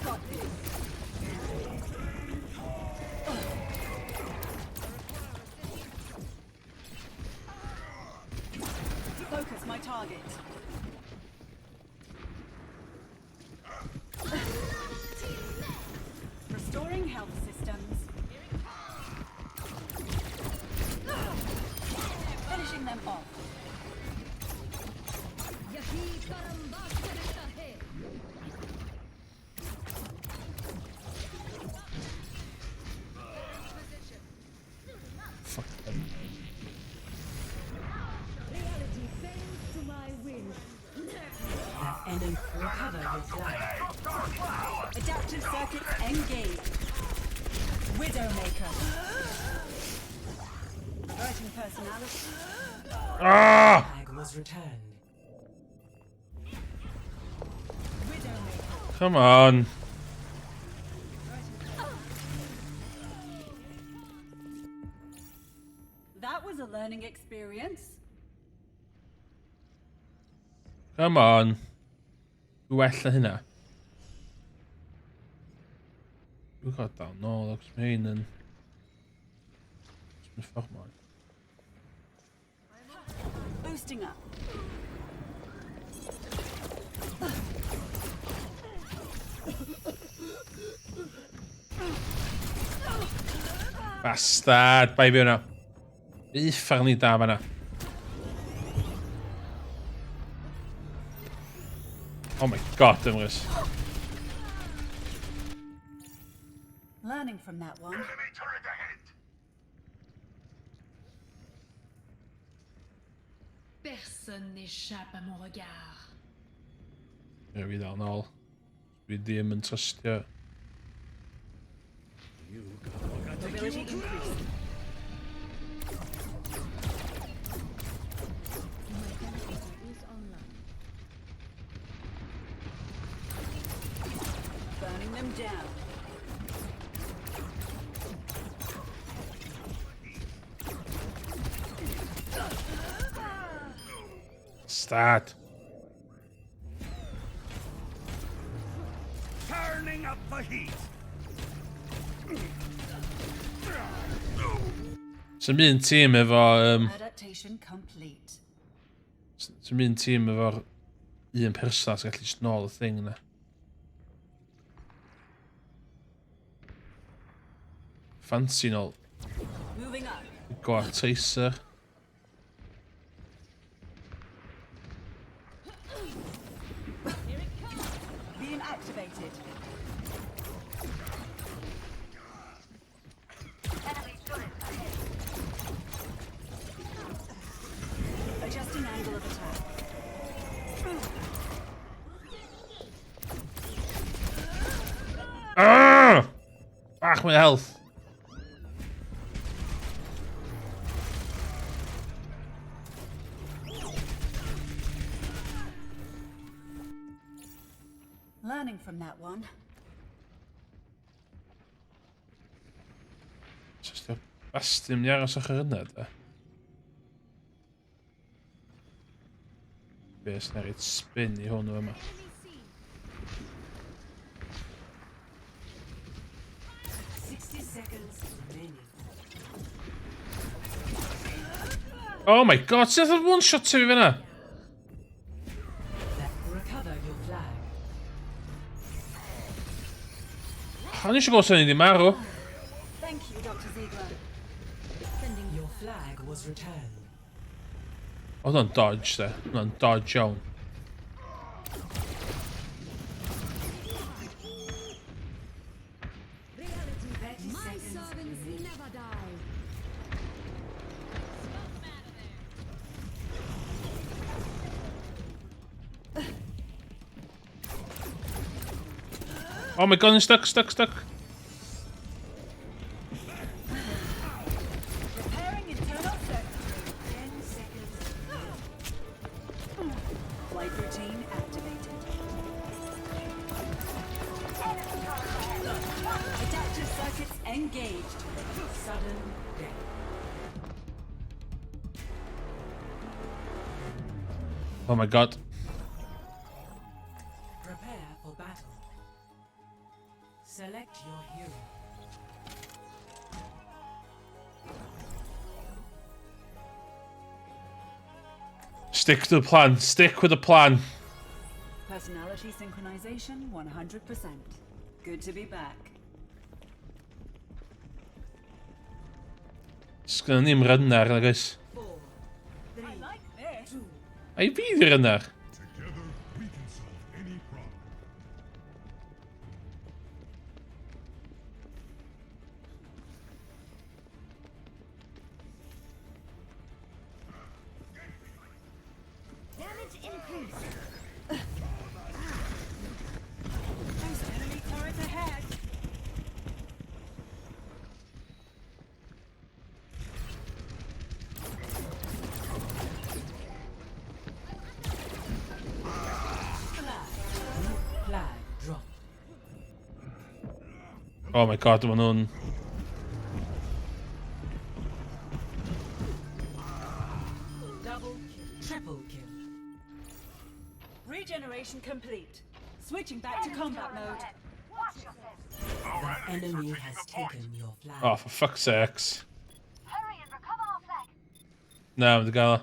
Got this. Enemy recover your flag. Adaptive circuits engaged. Widowmaker. Reverting personality. Ah! Flag was returned. Widowmaker. Come on. That was a learning experience. Come on. Well na hynna. Dwi'n cael dal nôl, achos mae hyn yn... Mae'n ffordd mwy. Boosting up. Bastard, bai fi hwnna. Uffar ni da fanna. Oh my god, Emrys. Learning from that one. Enemy turret ahead. Personne n'échappe à mon regard. Ie, fi dal nôl. Dwi ddim yn trystio. Mobility increased. My generator is online. Burning them down. Start. Turning up the heat. Sy'n un tîm efo... Adaptation complete. Sy'n un tîm efo'r un person sy'n gallu just nôl y thing yna. Fancy nôl. Moving up. Go ar Tracer. Beam activated. Adjusting angle of attack. Ah! Bach mwy o health. Learning from that one. Just a bastard mynd i aros ochr yna, da. Be, sy'n rhaid spin i hwn o yma. 60 seconds remaining. Oh my god, sydd oedd one shot ti fi fyna? Recover your flag. O'n i eisiau gweld sy'n ni ddim marw. Thank you, Dr. Ziegler. Sending Your flag was returned. Oedd o'n dodge, de. Oedd o'n dodge iawn. My servants never die. Oh my god, I'm stuck, stuck, stuck. Repairing internal circuitry. 10 seconds. Flight routine activated. Adaptive circuits engaged. Sudden death. Oh my god. Prepare for battle. Select your hero. Stick to the plan. Stick with the plan. Personality synchronization 100%. Good to be back. Sgynnon ni'm runner, nag oes? 4, 3, I like this. 2, Ai fi di runner? Together, we can solve any problem. Damage increased. Oh my god, maen nhw'n... Double kill. Triple kill. Regeneration complete. Switching back to combat mode. The enemy has taken your flag. Oh, for fuck's sakes. Na, mae'n gael o.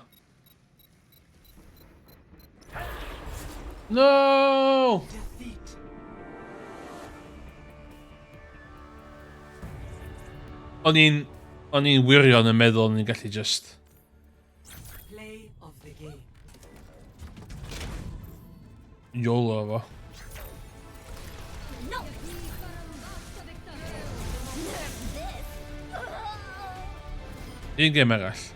No! Defeat. O'n i'n... O'n i'n wirion yn meddwl o'n i'n gallu just... Play of the game. YOLO fo. No! Nerf this! Un gêm arall.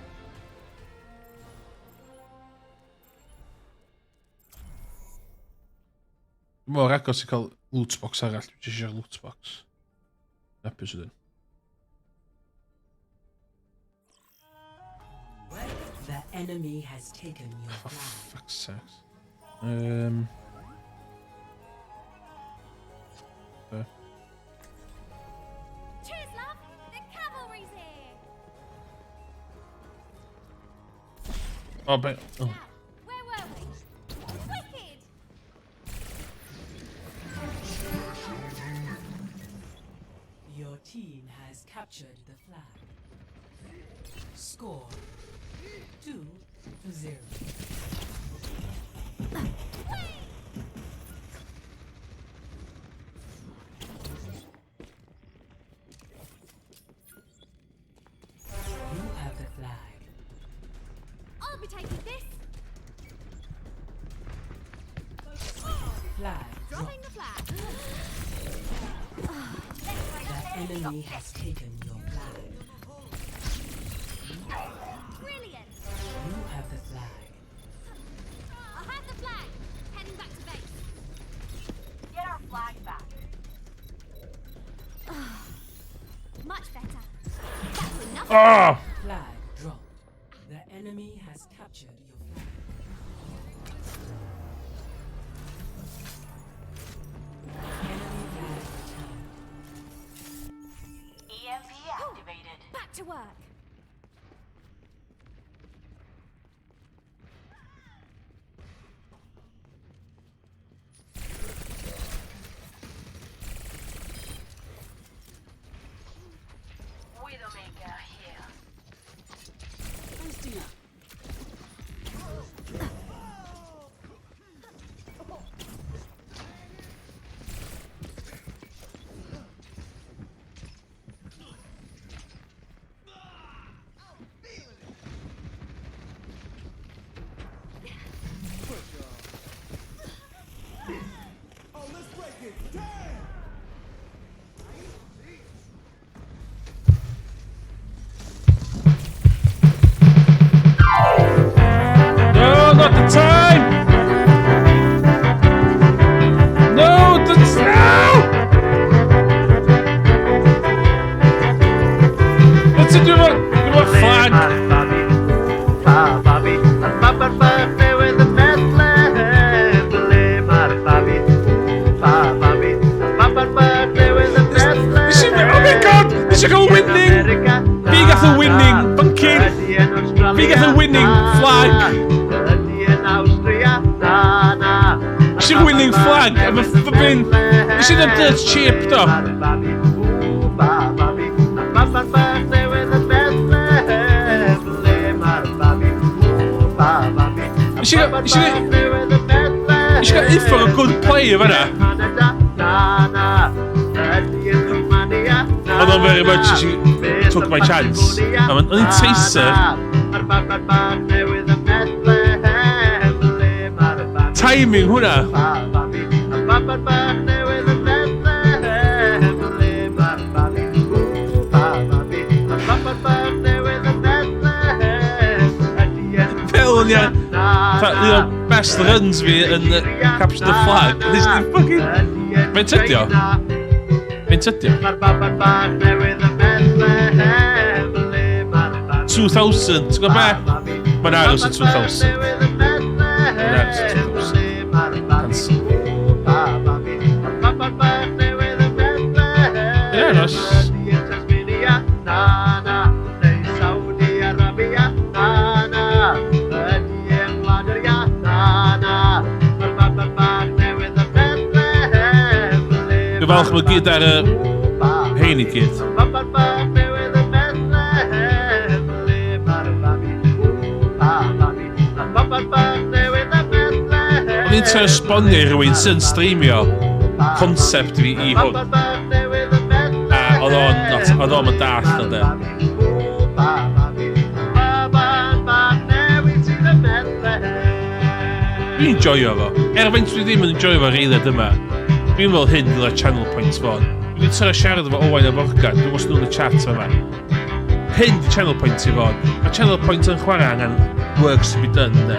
Dwi'n mor agos i cael loot box arall. Dwi'n jyst eisiau'r loot box. Hapus ydyn. The enemy has taken your For flag. fuck's sakes. Cheers, love! The cavalry's here! Oh, but... Oh. Where were we? Wicked! Your team has captured the flag. Score 2-0. You have the flag. I'll be taking this! Flag Dropping dropped. the flag! The enemy has taken your flag. Brilliant! You have the flag. I have the flag! Heading back to base. Get our flag back. Much better. That's enough. Ah! Flag dropped. The enemy has captured your flag. Enemy flag returned. EMP activated. Back to work. Widowmaker here. Boosting up. Oh, let's break it down! No, not the time! No, the no! What's it do about flag? Babi, babi, newydd yn Bethlehem, ble mae'r babi? Babi, babi newydd yn Bethlehem. Nes i... Oh my god! Nes i gael winning! Fi gath y winning! Bunkin! Fi gath y winning flag! Ydy yn Awstria, na, na. Nes i'r winning flag! Efo fy bin... Nes i'n dirt cheap do! Babi, babi, babi newydd yn Bethlehem, ble mae'r babi? Babi, Nes i gael uffar o good play o fanna. Canada, na, na. Ydy yn Romania, na, Oedd o'n very much nes i took my chance. A O'n i'n Tracer. Mae'r baban bach newydd yn Bethlehem, ble mae'r babi? Timing hwnna. Babi, y baban bach newydd yn Bethlehem, ble mae'r babi? Babi, y baban bach newydd yn Bethlehem, ydy yn Fel o'n i... Fatha, un o best runs fi yn Capture the Flag. Nes i fucking... Faint ydi o? Faint ydi o? Mae'r baban bach newydd yn Bethlehem, ble mae'r babi? 2000, ti'n gwybod be? Mae'n aros yn 2000. Mae'n aros yn 2000. Cancel. Ie, Dwi'n falch bod gyd ar y hein i gyd. O'n i'n trio esbonio i rhywun sy'n streamio concept fi i hwn. A oedd o'n, oedd o'n mynd dall o de. Dwi'n enjoyo fo. Er faint dwi ddim yn enjoyo fo eiliad yma. Dwi'n fel hyn dylai channel points fod. Dwi wedi trio siarad efo Owain a Morgan, dwi'n gwybod nhw'n y chat yma. Hyn di channel point i fod. Mae channel point yn chwarae angen works to be done, de.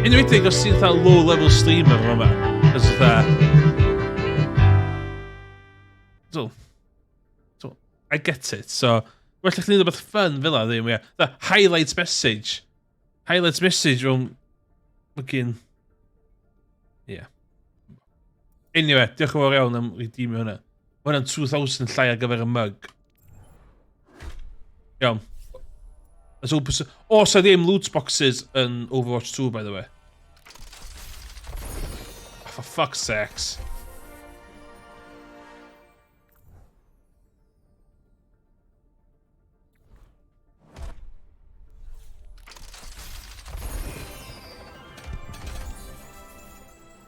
Enwedig os ti'n fatha low level streamer yma. Cos fatha... So, so, I get it. So, well chdi'n neud rhywbeth fun fel 'a ddim, ie. The highlights message. Highlights message rhwng... Fucking... Yeah. Anyway, diolch yn fawr iawn am redeemio hwnna. Mae hwnna'n 2,000 llai ar gyfer y mug. Iawn. Let's open some... O, oh, sa ddim loot boxes yn Overwatch 2, by the way. Oh, for fuck's sakes.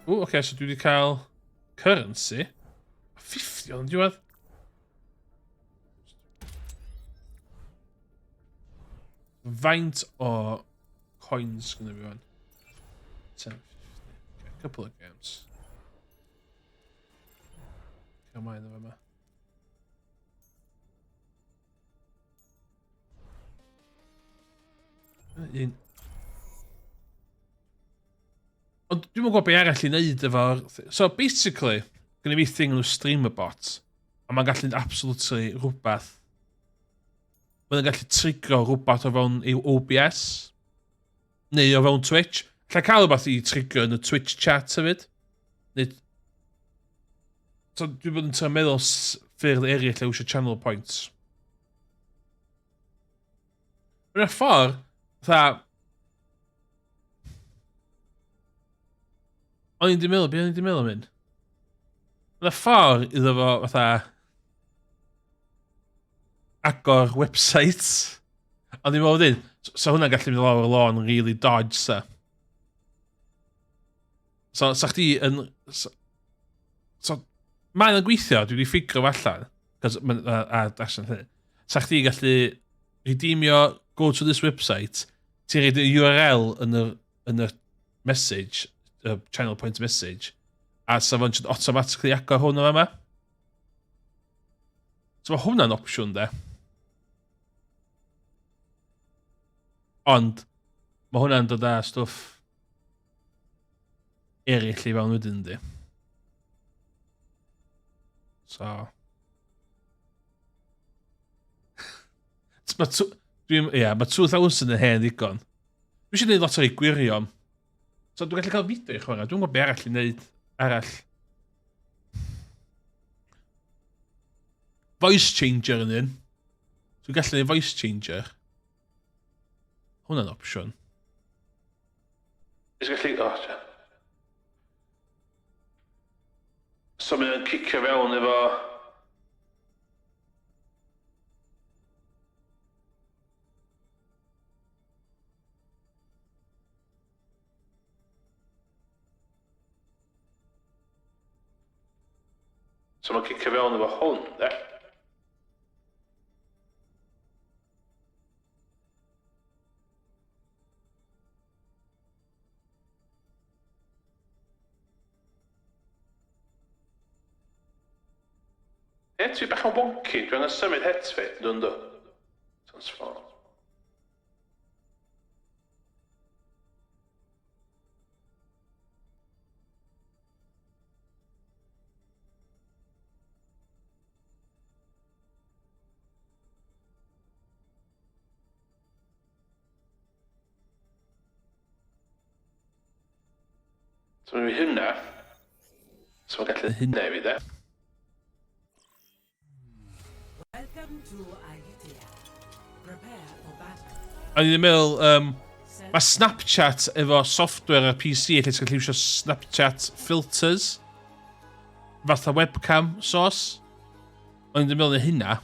Ww, oce, okay, so dwi wedi cael currency. 50 ond diwedd. Faint o coins gyda fi fan? 10, 50. Okay, couple of games. Cael mlaen efo yma. Un. Ond dwi'm yn gwybod be arall i wneud efo'r... So, basically, gynna fi thing nhw streamer bot, a mae'n gallu absolutely rhywbeth. Mae'n gallu trigro rhywbeth o fewn ei OBS, neu o fewn Twitch. Alla cael rhywbeth i trigro yn y Twitch chat hefyd. Neu... So, dwi'n bod yn trio meddwl ffyrdd eraill lle eisiau channel points. Mae'n ffordd, fatha... O'n i'n di meddwl, be o'n i'n di meddwl am hyn? Mae'n ffordd iddo fo, fatha... Agor websites. Ond i'n meddwl wedyn, so hwnna'n gallu mynd lawr y lôn really dodge, sa. So, sa chdi yn... So, so mae'n gweithio, dwi wedi ffigur fo allan. Cos, a, a allan hynny. Sa chdi gallu redeemio, go to this website, ti'n rhaid y URL yn y, yn y message, y channel point message, a sa fo'n just automatically agor hwn o yma. So mae hwnna'n opsiwn, de. Ond, mae hwnna'n dod â stwff eraill i fewn wedyn, yndi. So... Mae dwi'n, ia, mae 2000 yn hen ddigon. Dwi eisiau gwneud lot o'i gwirion. So dwi'n gallu cael fideo i chwarae. Dwi'n gwybod be arall i wneud arall. Voice changer yn un. Dwi'n gallu gwneud voice changer. Hwna'n opsiwn. Nes gallu... O, oh, So mae o'n cicio fewn efo... So mae'n cicio fewn efo hwn, de? Het fi bach yn wonky, dwi angen symud het fi, yndw yndw. Transform. So mae'n hynna. So mae'n gallu hynna i fi de. Welcome to Ayutthaya. Prepare for battle. O'n i'n meddwl, um, Mae Snapchat efo software ar PC lle ti'n gallu iwsio Snapchat filters. Fatha webcam source. O'n i'n meddwl hynna.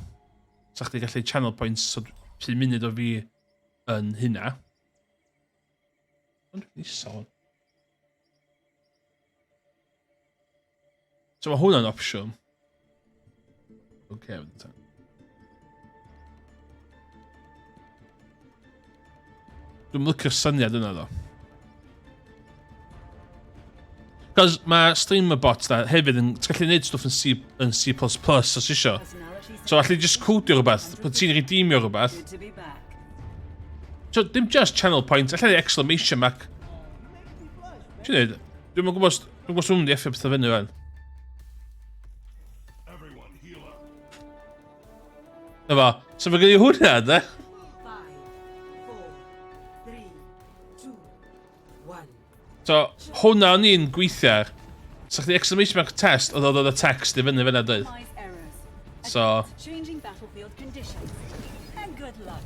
Sa chdi gallu channel points so 5 munud o fi yn hynna. Ond dwi'n isel. So mae hwnna'n opsiwn. Oce, okay, Dwi'n lycio'r syniad yna ddo. Cos mae streamer bot na hefyd yn... Ti'n gallu gwneud stwff yn C, yn C++ os isio. So allu just codio rhywbeth, pan ti'n redeemio rhywbeth. So dim just channel point, allu exclamation mark. Ti'n neud? Dwi'm yn gwybod, dwi'n gwybod os dwi'n mynd i effio pethau fyny fan. Na fo, so mae gen i hwnna, de? So, hwnna o'n i'n gweithio ar. So, chdi exclamation mark test, oedd oedd y text i fyny fyna, dweud. So... Changing battlefield conditions. And good luck.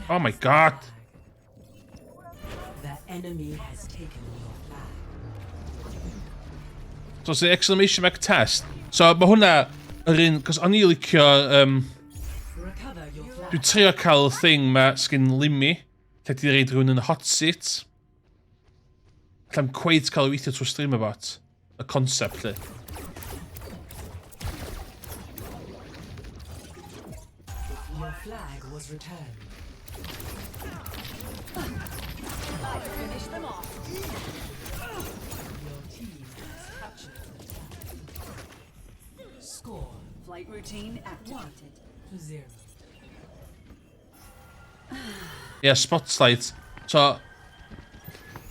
Oh my god. The enemy has taken your flag. So, it's the exclamation mark test. So, mae hwnna yr un... Cos o'n i licio... Dwi'n trio cael y thing ma sgyn Limi, lle di reid rhywun yn y hot seat. Allai'm cweit cael ei weithio trwy streamer bot. Y concept lle. Your flag was returned. Finish them off. Your team has captured the flag. Score. Flight routine activated. 1-0. Yeah, spotlight. So,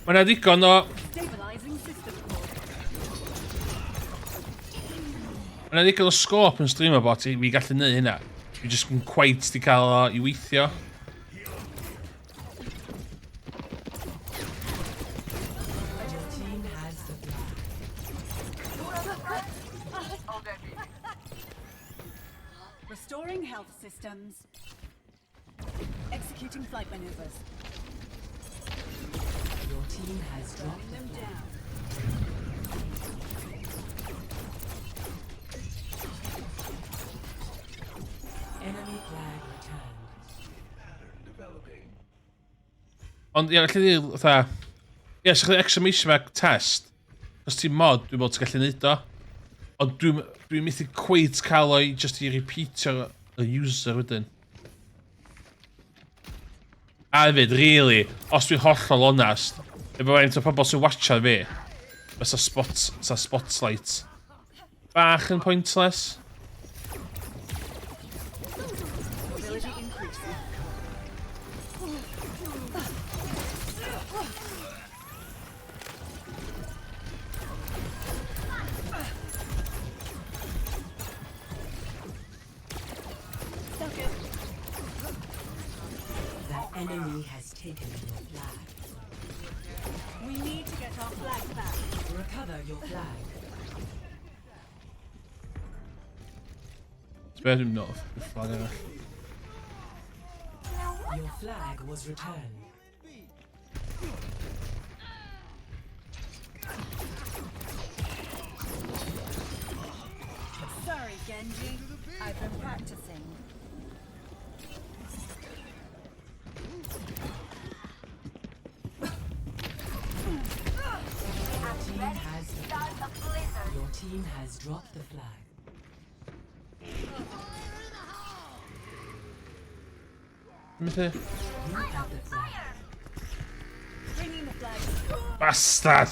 mae yna ddigon o... Stabilizing system core. Mae yna ddigon o scope yn streamer bot i fi gallu neud hynna. Dwi jyst yn quite di cael o i weithio. Your team has the flag. Restoring health systems. Executing flight maneuvers. Your team has dropped the Them flag. down. Enemy flag returned. Ond ie, felly di, fatha... Ie, so chdi exclamation mark test. Os ti'n mod, dwi'n meddwl ti'n gallu neud o. Ond dwi'n dwi methu cweit cael o i just i repeatio y user wedyn. A hefyd, really, os dwi'n hollol onast, efo faint o pobl sy'n watcha fi, fysa spot, sa spotlight bach yn pointless. Mobility increasing. Suck it. The enemy has taken your flag. We need to get our flag back. Recover your flag. It's better not y flag arall. Your flag was returned. Sorry, Genji. I've been practicing. Team has the flag. Your team has dropped the flag. Methu. You have the flag. Bringing the flag. Bastard!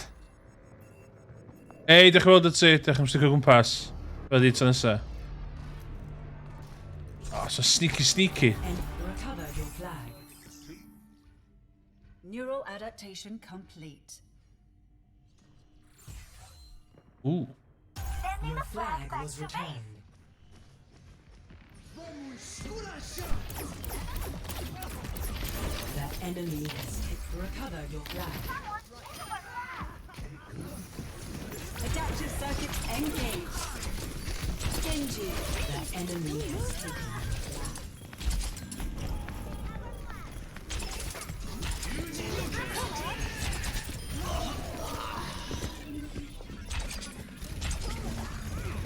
Ei, diolch yn fawr i ti. Diolch am sticio gwmpas. Fe di tro nesa. Oh, so sneaky sneaky. And recover your flag. Neural adaptation complete. Ooh. Your flag was returned. The enemy has taken. Recover your flag. Engage. Genji. The enemy has taken your flag.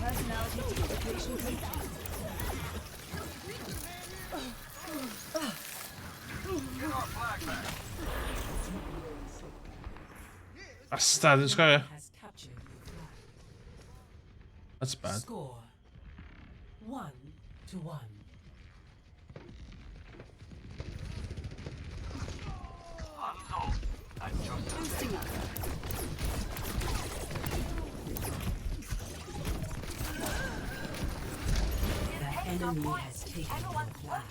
Personality duplication complete. Bastard, yn sgorio. Has captured your flag. That's bad. Score 1-1. Boosting up. The enemy has taken your flag.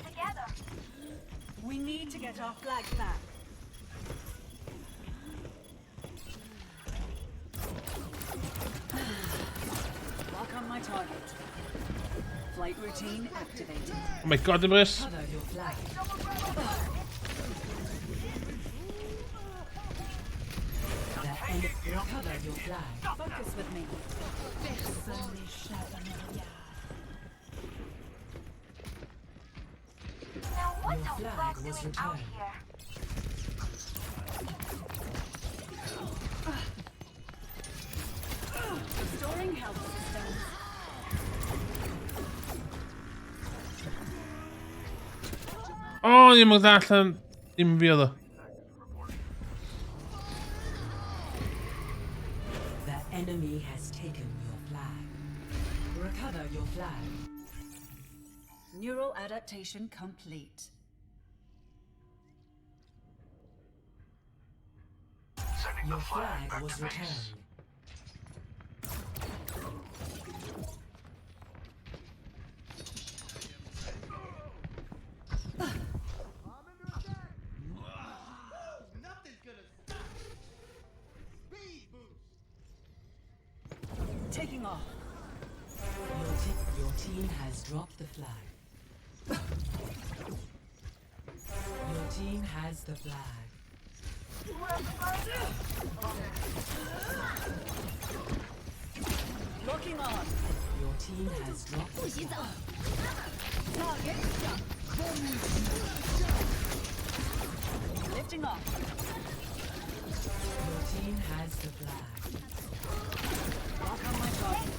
We need to get our flag back. Lock on my target. Flight routine activated. Oh my god, Emrys. Cover your flag. The enemy recover your flag. Focus with me. Personne n'échappe à mes regards. Now what's Your a flag flag was doing out returned. here? Restoring health systems. O, ddim yn allan. Dim fi oedd o. The enemy has taken your flag. Recover your flag. Neural adaptation complete. Sending Your the flag flag back was to base. returned. Taking off. Your team has dropped the flag. Your team has the flag. Locking on. Your team has dropped the flag. Target shot. Lifting off. Your team has the flag. Lock on my target.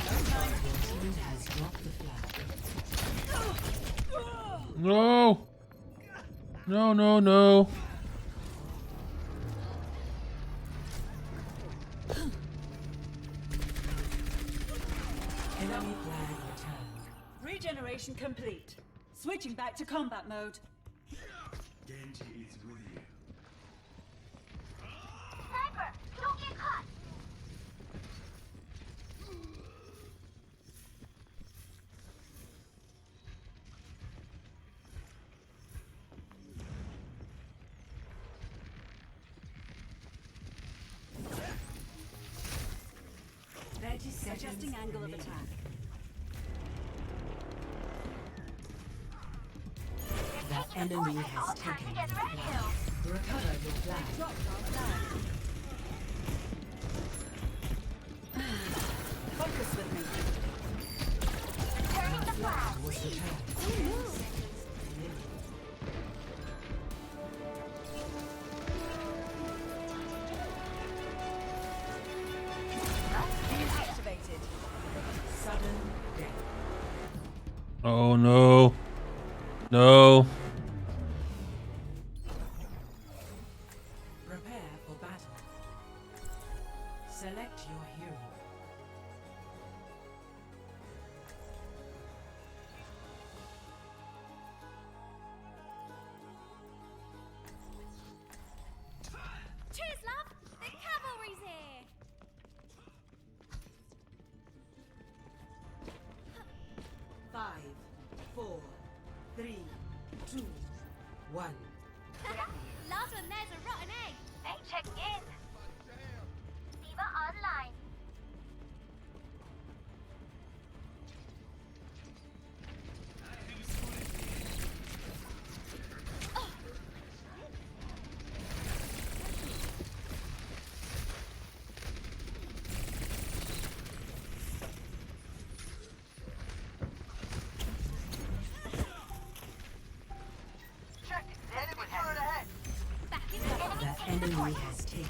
No time. Your team has dropped the flag. No. No, no, no. Enemy flag returned. Regeneration complete. Switching back to combat mode. Genji is with you. Sniper, don't get caught. 30 seconds Adjusting angle of remaining. attack. The enemy has taken your flag. Recover your flag. Dropped our flag. Focus with me. Returning the flag. Was returned. Activated. Sudden death. Oh no. No. Prepare for battle. Select your hero. Cheers, love. The cavalry's here. 5, 4, 3, 2, 1. Last one there's a rotten egg. Hey, checking in. D.Va online.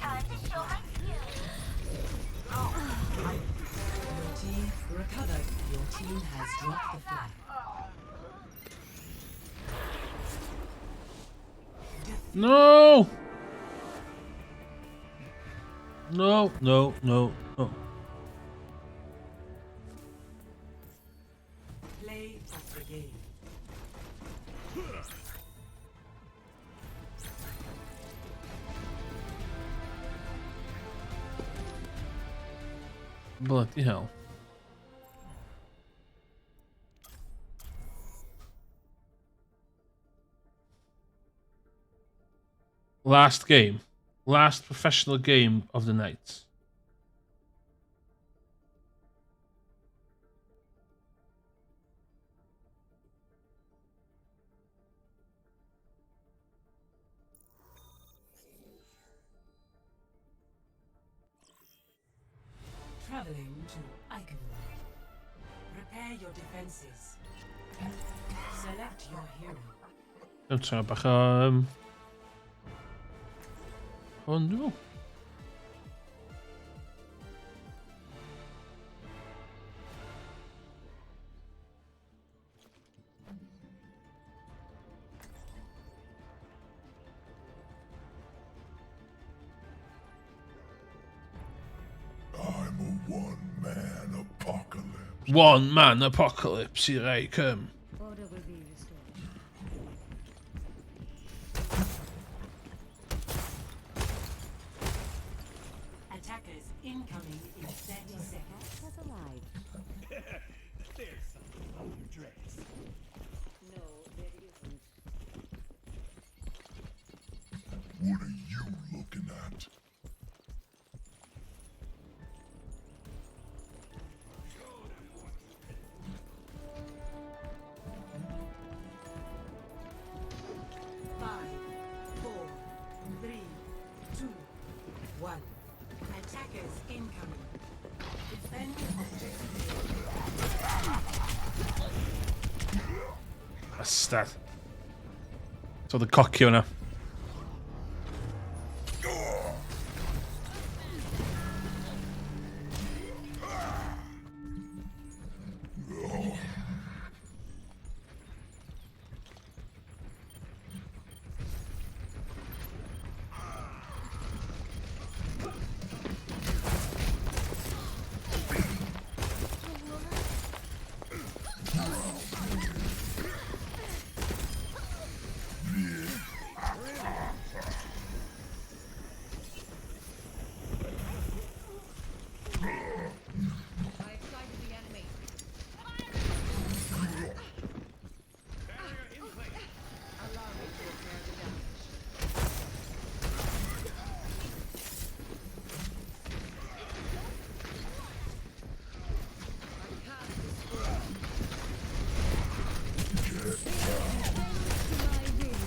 Time to show my skills. Your team recovered. Your team has dropped the flag. No! No, no, no, no. Play of the game. Bloody hell. Last game. Last professional game of the night. Traveling to Eichenwald. Prepare your defenses. Select your hero. Dwi'n trio bach o... hwn, dwi'n meddwl. I'm a one-man apocalypse. One man apocalypse, here I come. Order will be restored. Attackers incoming in 30 seconds. Has arrived. There's something on your dress. No, there isn't. What are you looking at? 5, 4, 3, 2, 1. Attackers incoming. Defend objective A. Bastard. So the cocio yna. I have sighted the enemy. Allow me to repair the damage. I cast the spell. To my will.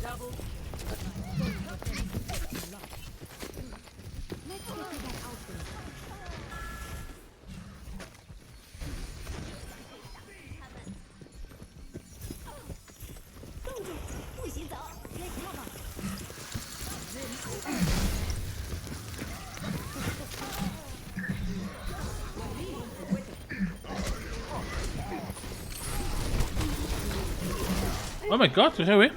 Double Let's get you back out there. Take cover. Oh my god, dwi'n rhewi.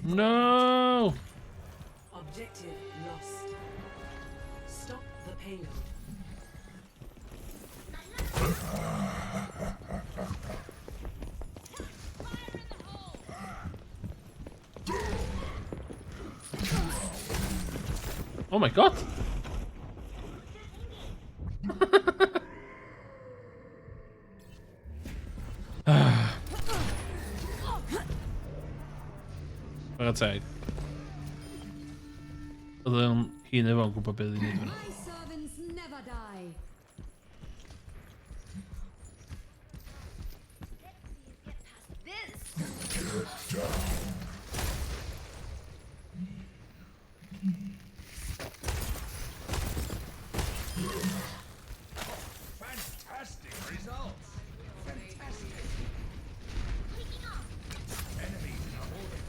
No! Objective lost. Stop the payload. Oh my god! Chwarae teg. Oedd yn hi neu fo'n gwybod beth i'n neud fyna. My servants never die. Fantastic results. Fantastic. Enemies in our orbit.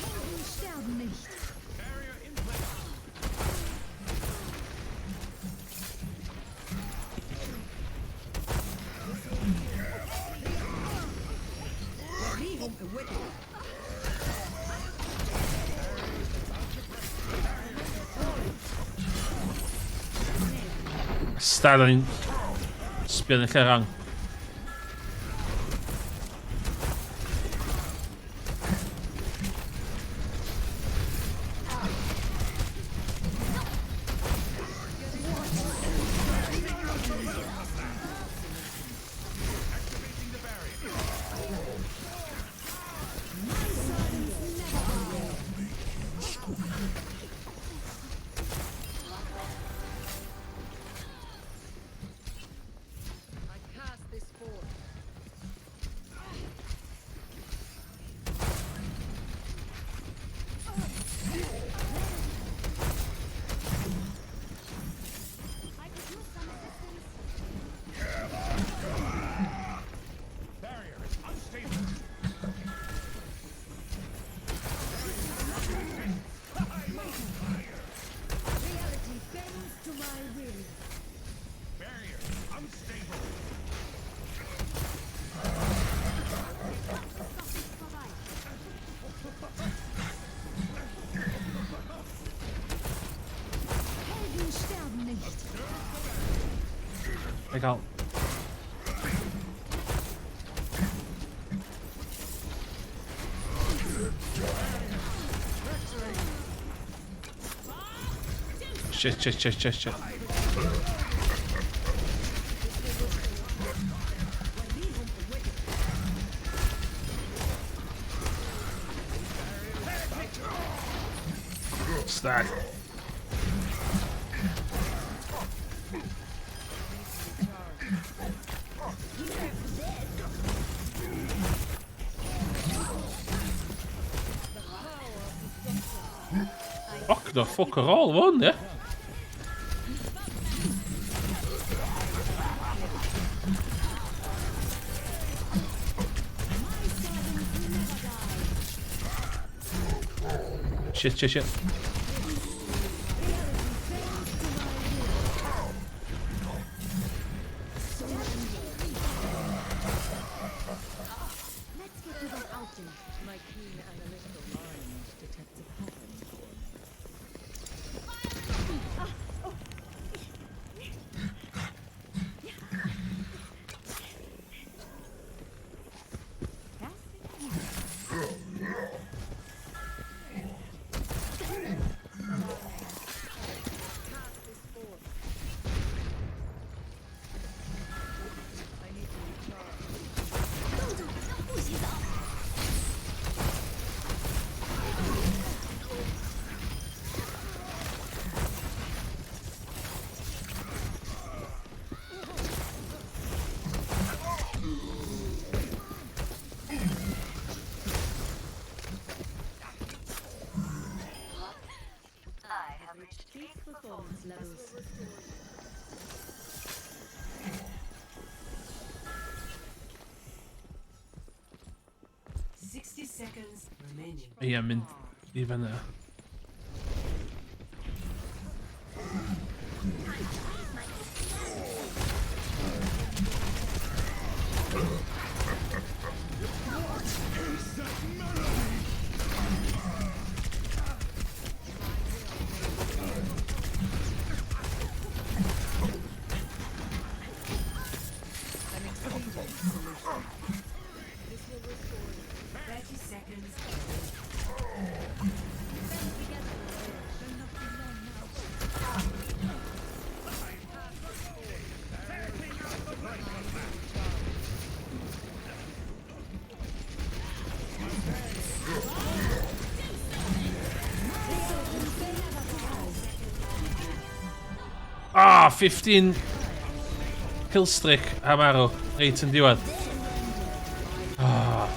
Helden sterben nicht. Barrier in place. Stad o'n i'n sbio yn y lle wrong. I cast this forth. I could use some assistance. Barrier is unstable. Reality bends to my will. Barrier unstable. Doch nicht vorbei. Helden sterben nicht. Ei gael. Shit, shit, shit, shit, shit. Stack. Fuck the fuck are all one, yeah? Shit, shit, shit. Let's get to that altar. My keen analytical mind detects a pattern. Cast this forth. I need to recharge. 冻住，不许走！ I have reached peak performance levels. 60 seconds remaining. Ie, mynd i fyna. Is that melody? An expedient solution. This will restore you. 30 seconds. Ah, 15 killstreak a marw. Reit yn diwedd. Ah.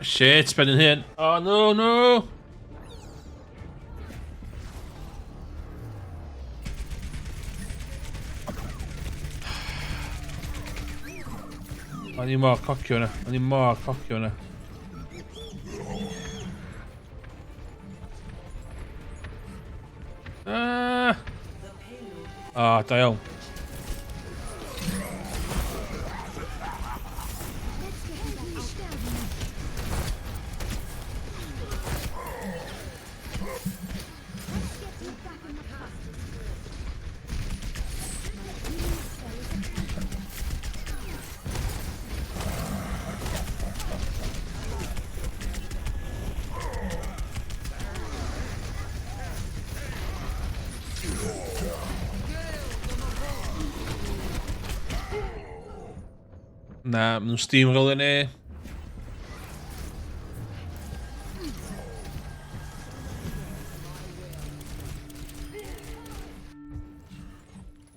Shit, spending hyn. Oh, no, no! O'n i mor cocio yna. O'n i mor cocio yna. Ah! Ah, da iawn. Na, maen nhw'n steamroller ni.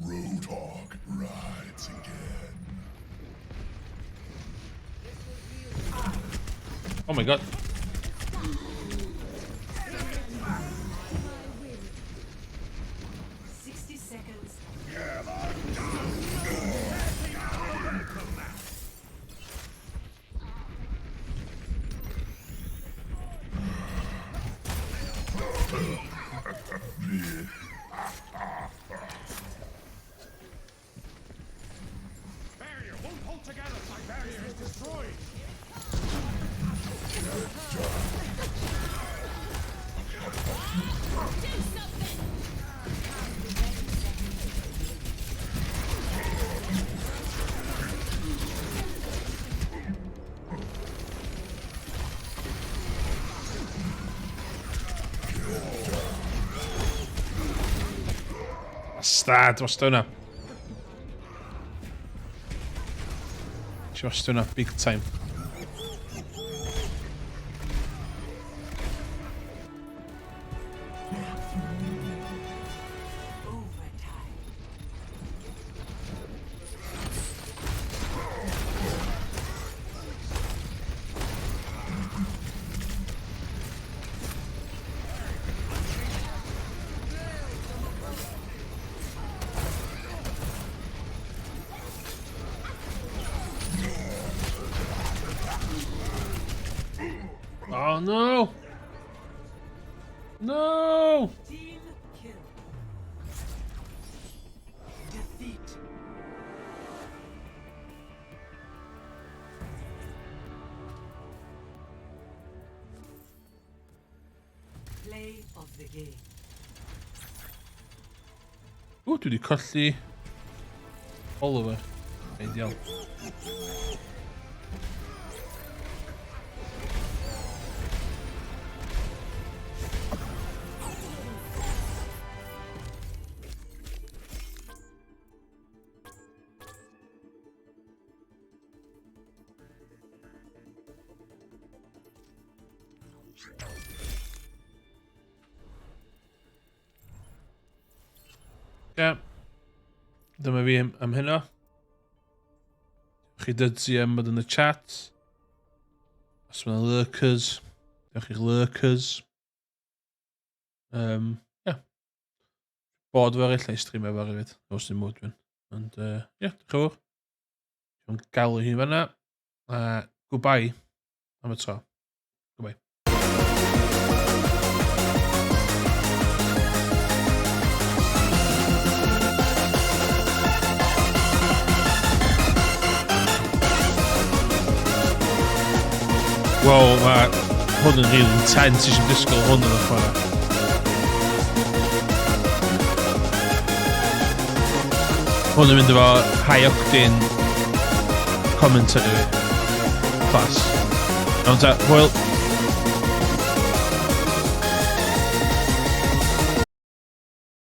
Roadhog rides again. Oh my god. 60 seconds. Barrier won't hold together. My barrier is destroyed. Bastard, wastad hwnna. Nes i wastad hwnna, big time. Oh no! No! Team kill. Defeat. Play of the game. O, dwi wedi colli Oliver. Ideal. Ie. Dyma fi am, am hynna. Chi dydsi am bod yn y chat. Os mae'n lurkers. Diolch i'ch lurkers. Um, yeah. Bod fory, lle i streamio fory hefyd. Os ddim mwyd dwi'n. Ond, ie, yeah, diolch yn fawr. Dwi'n galw hi fanna. A goodbye am y tro. Goodbye. Wow, mae hwn yn real intense. Eisiau disgwyl hwn yn y chwarae. Hwn yn mynd efo high octane commentary fi. Class. Iawn ta, hwyl.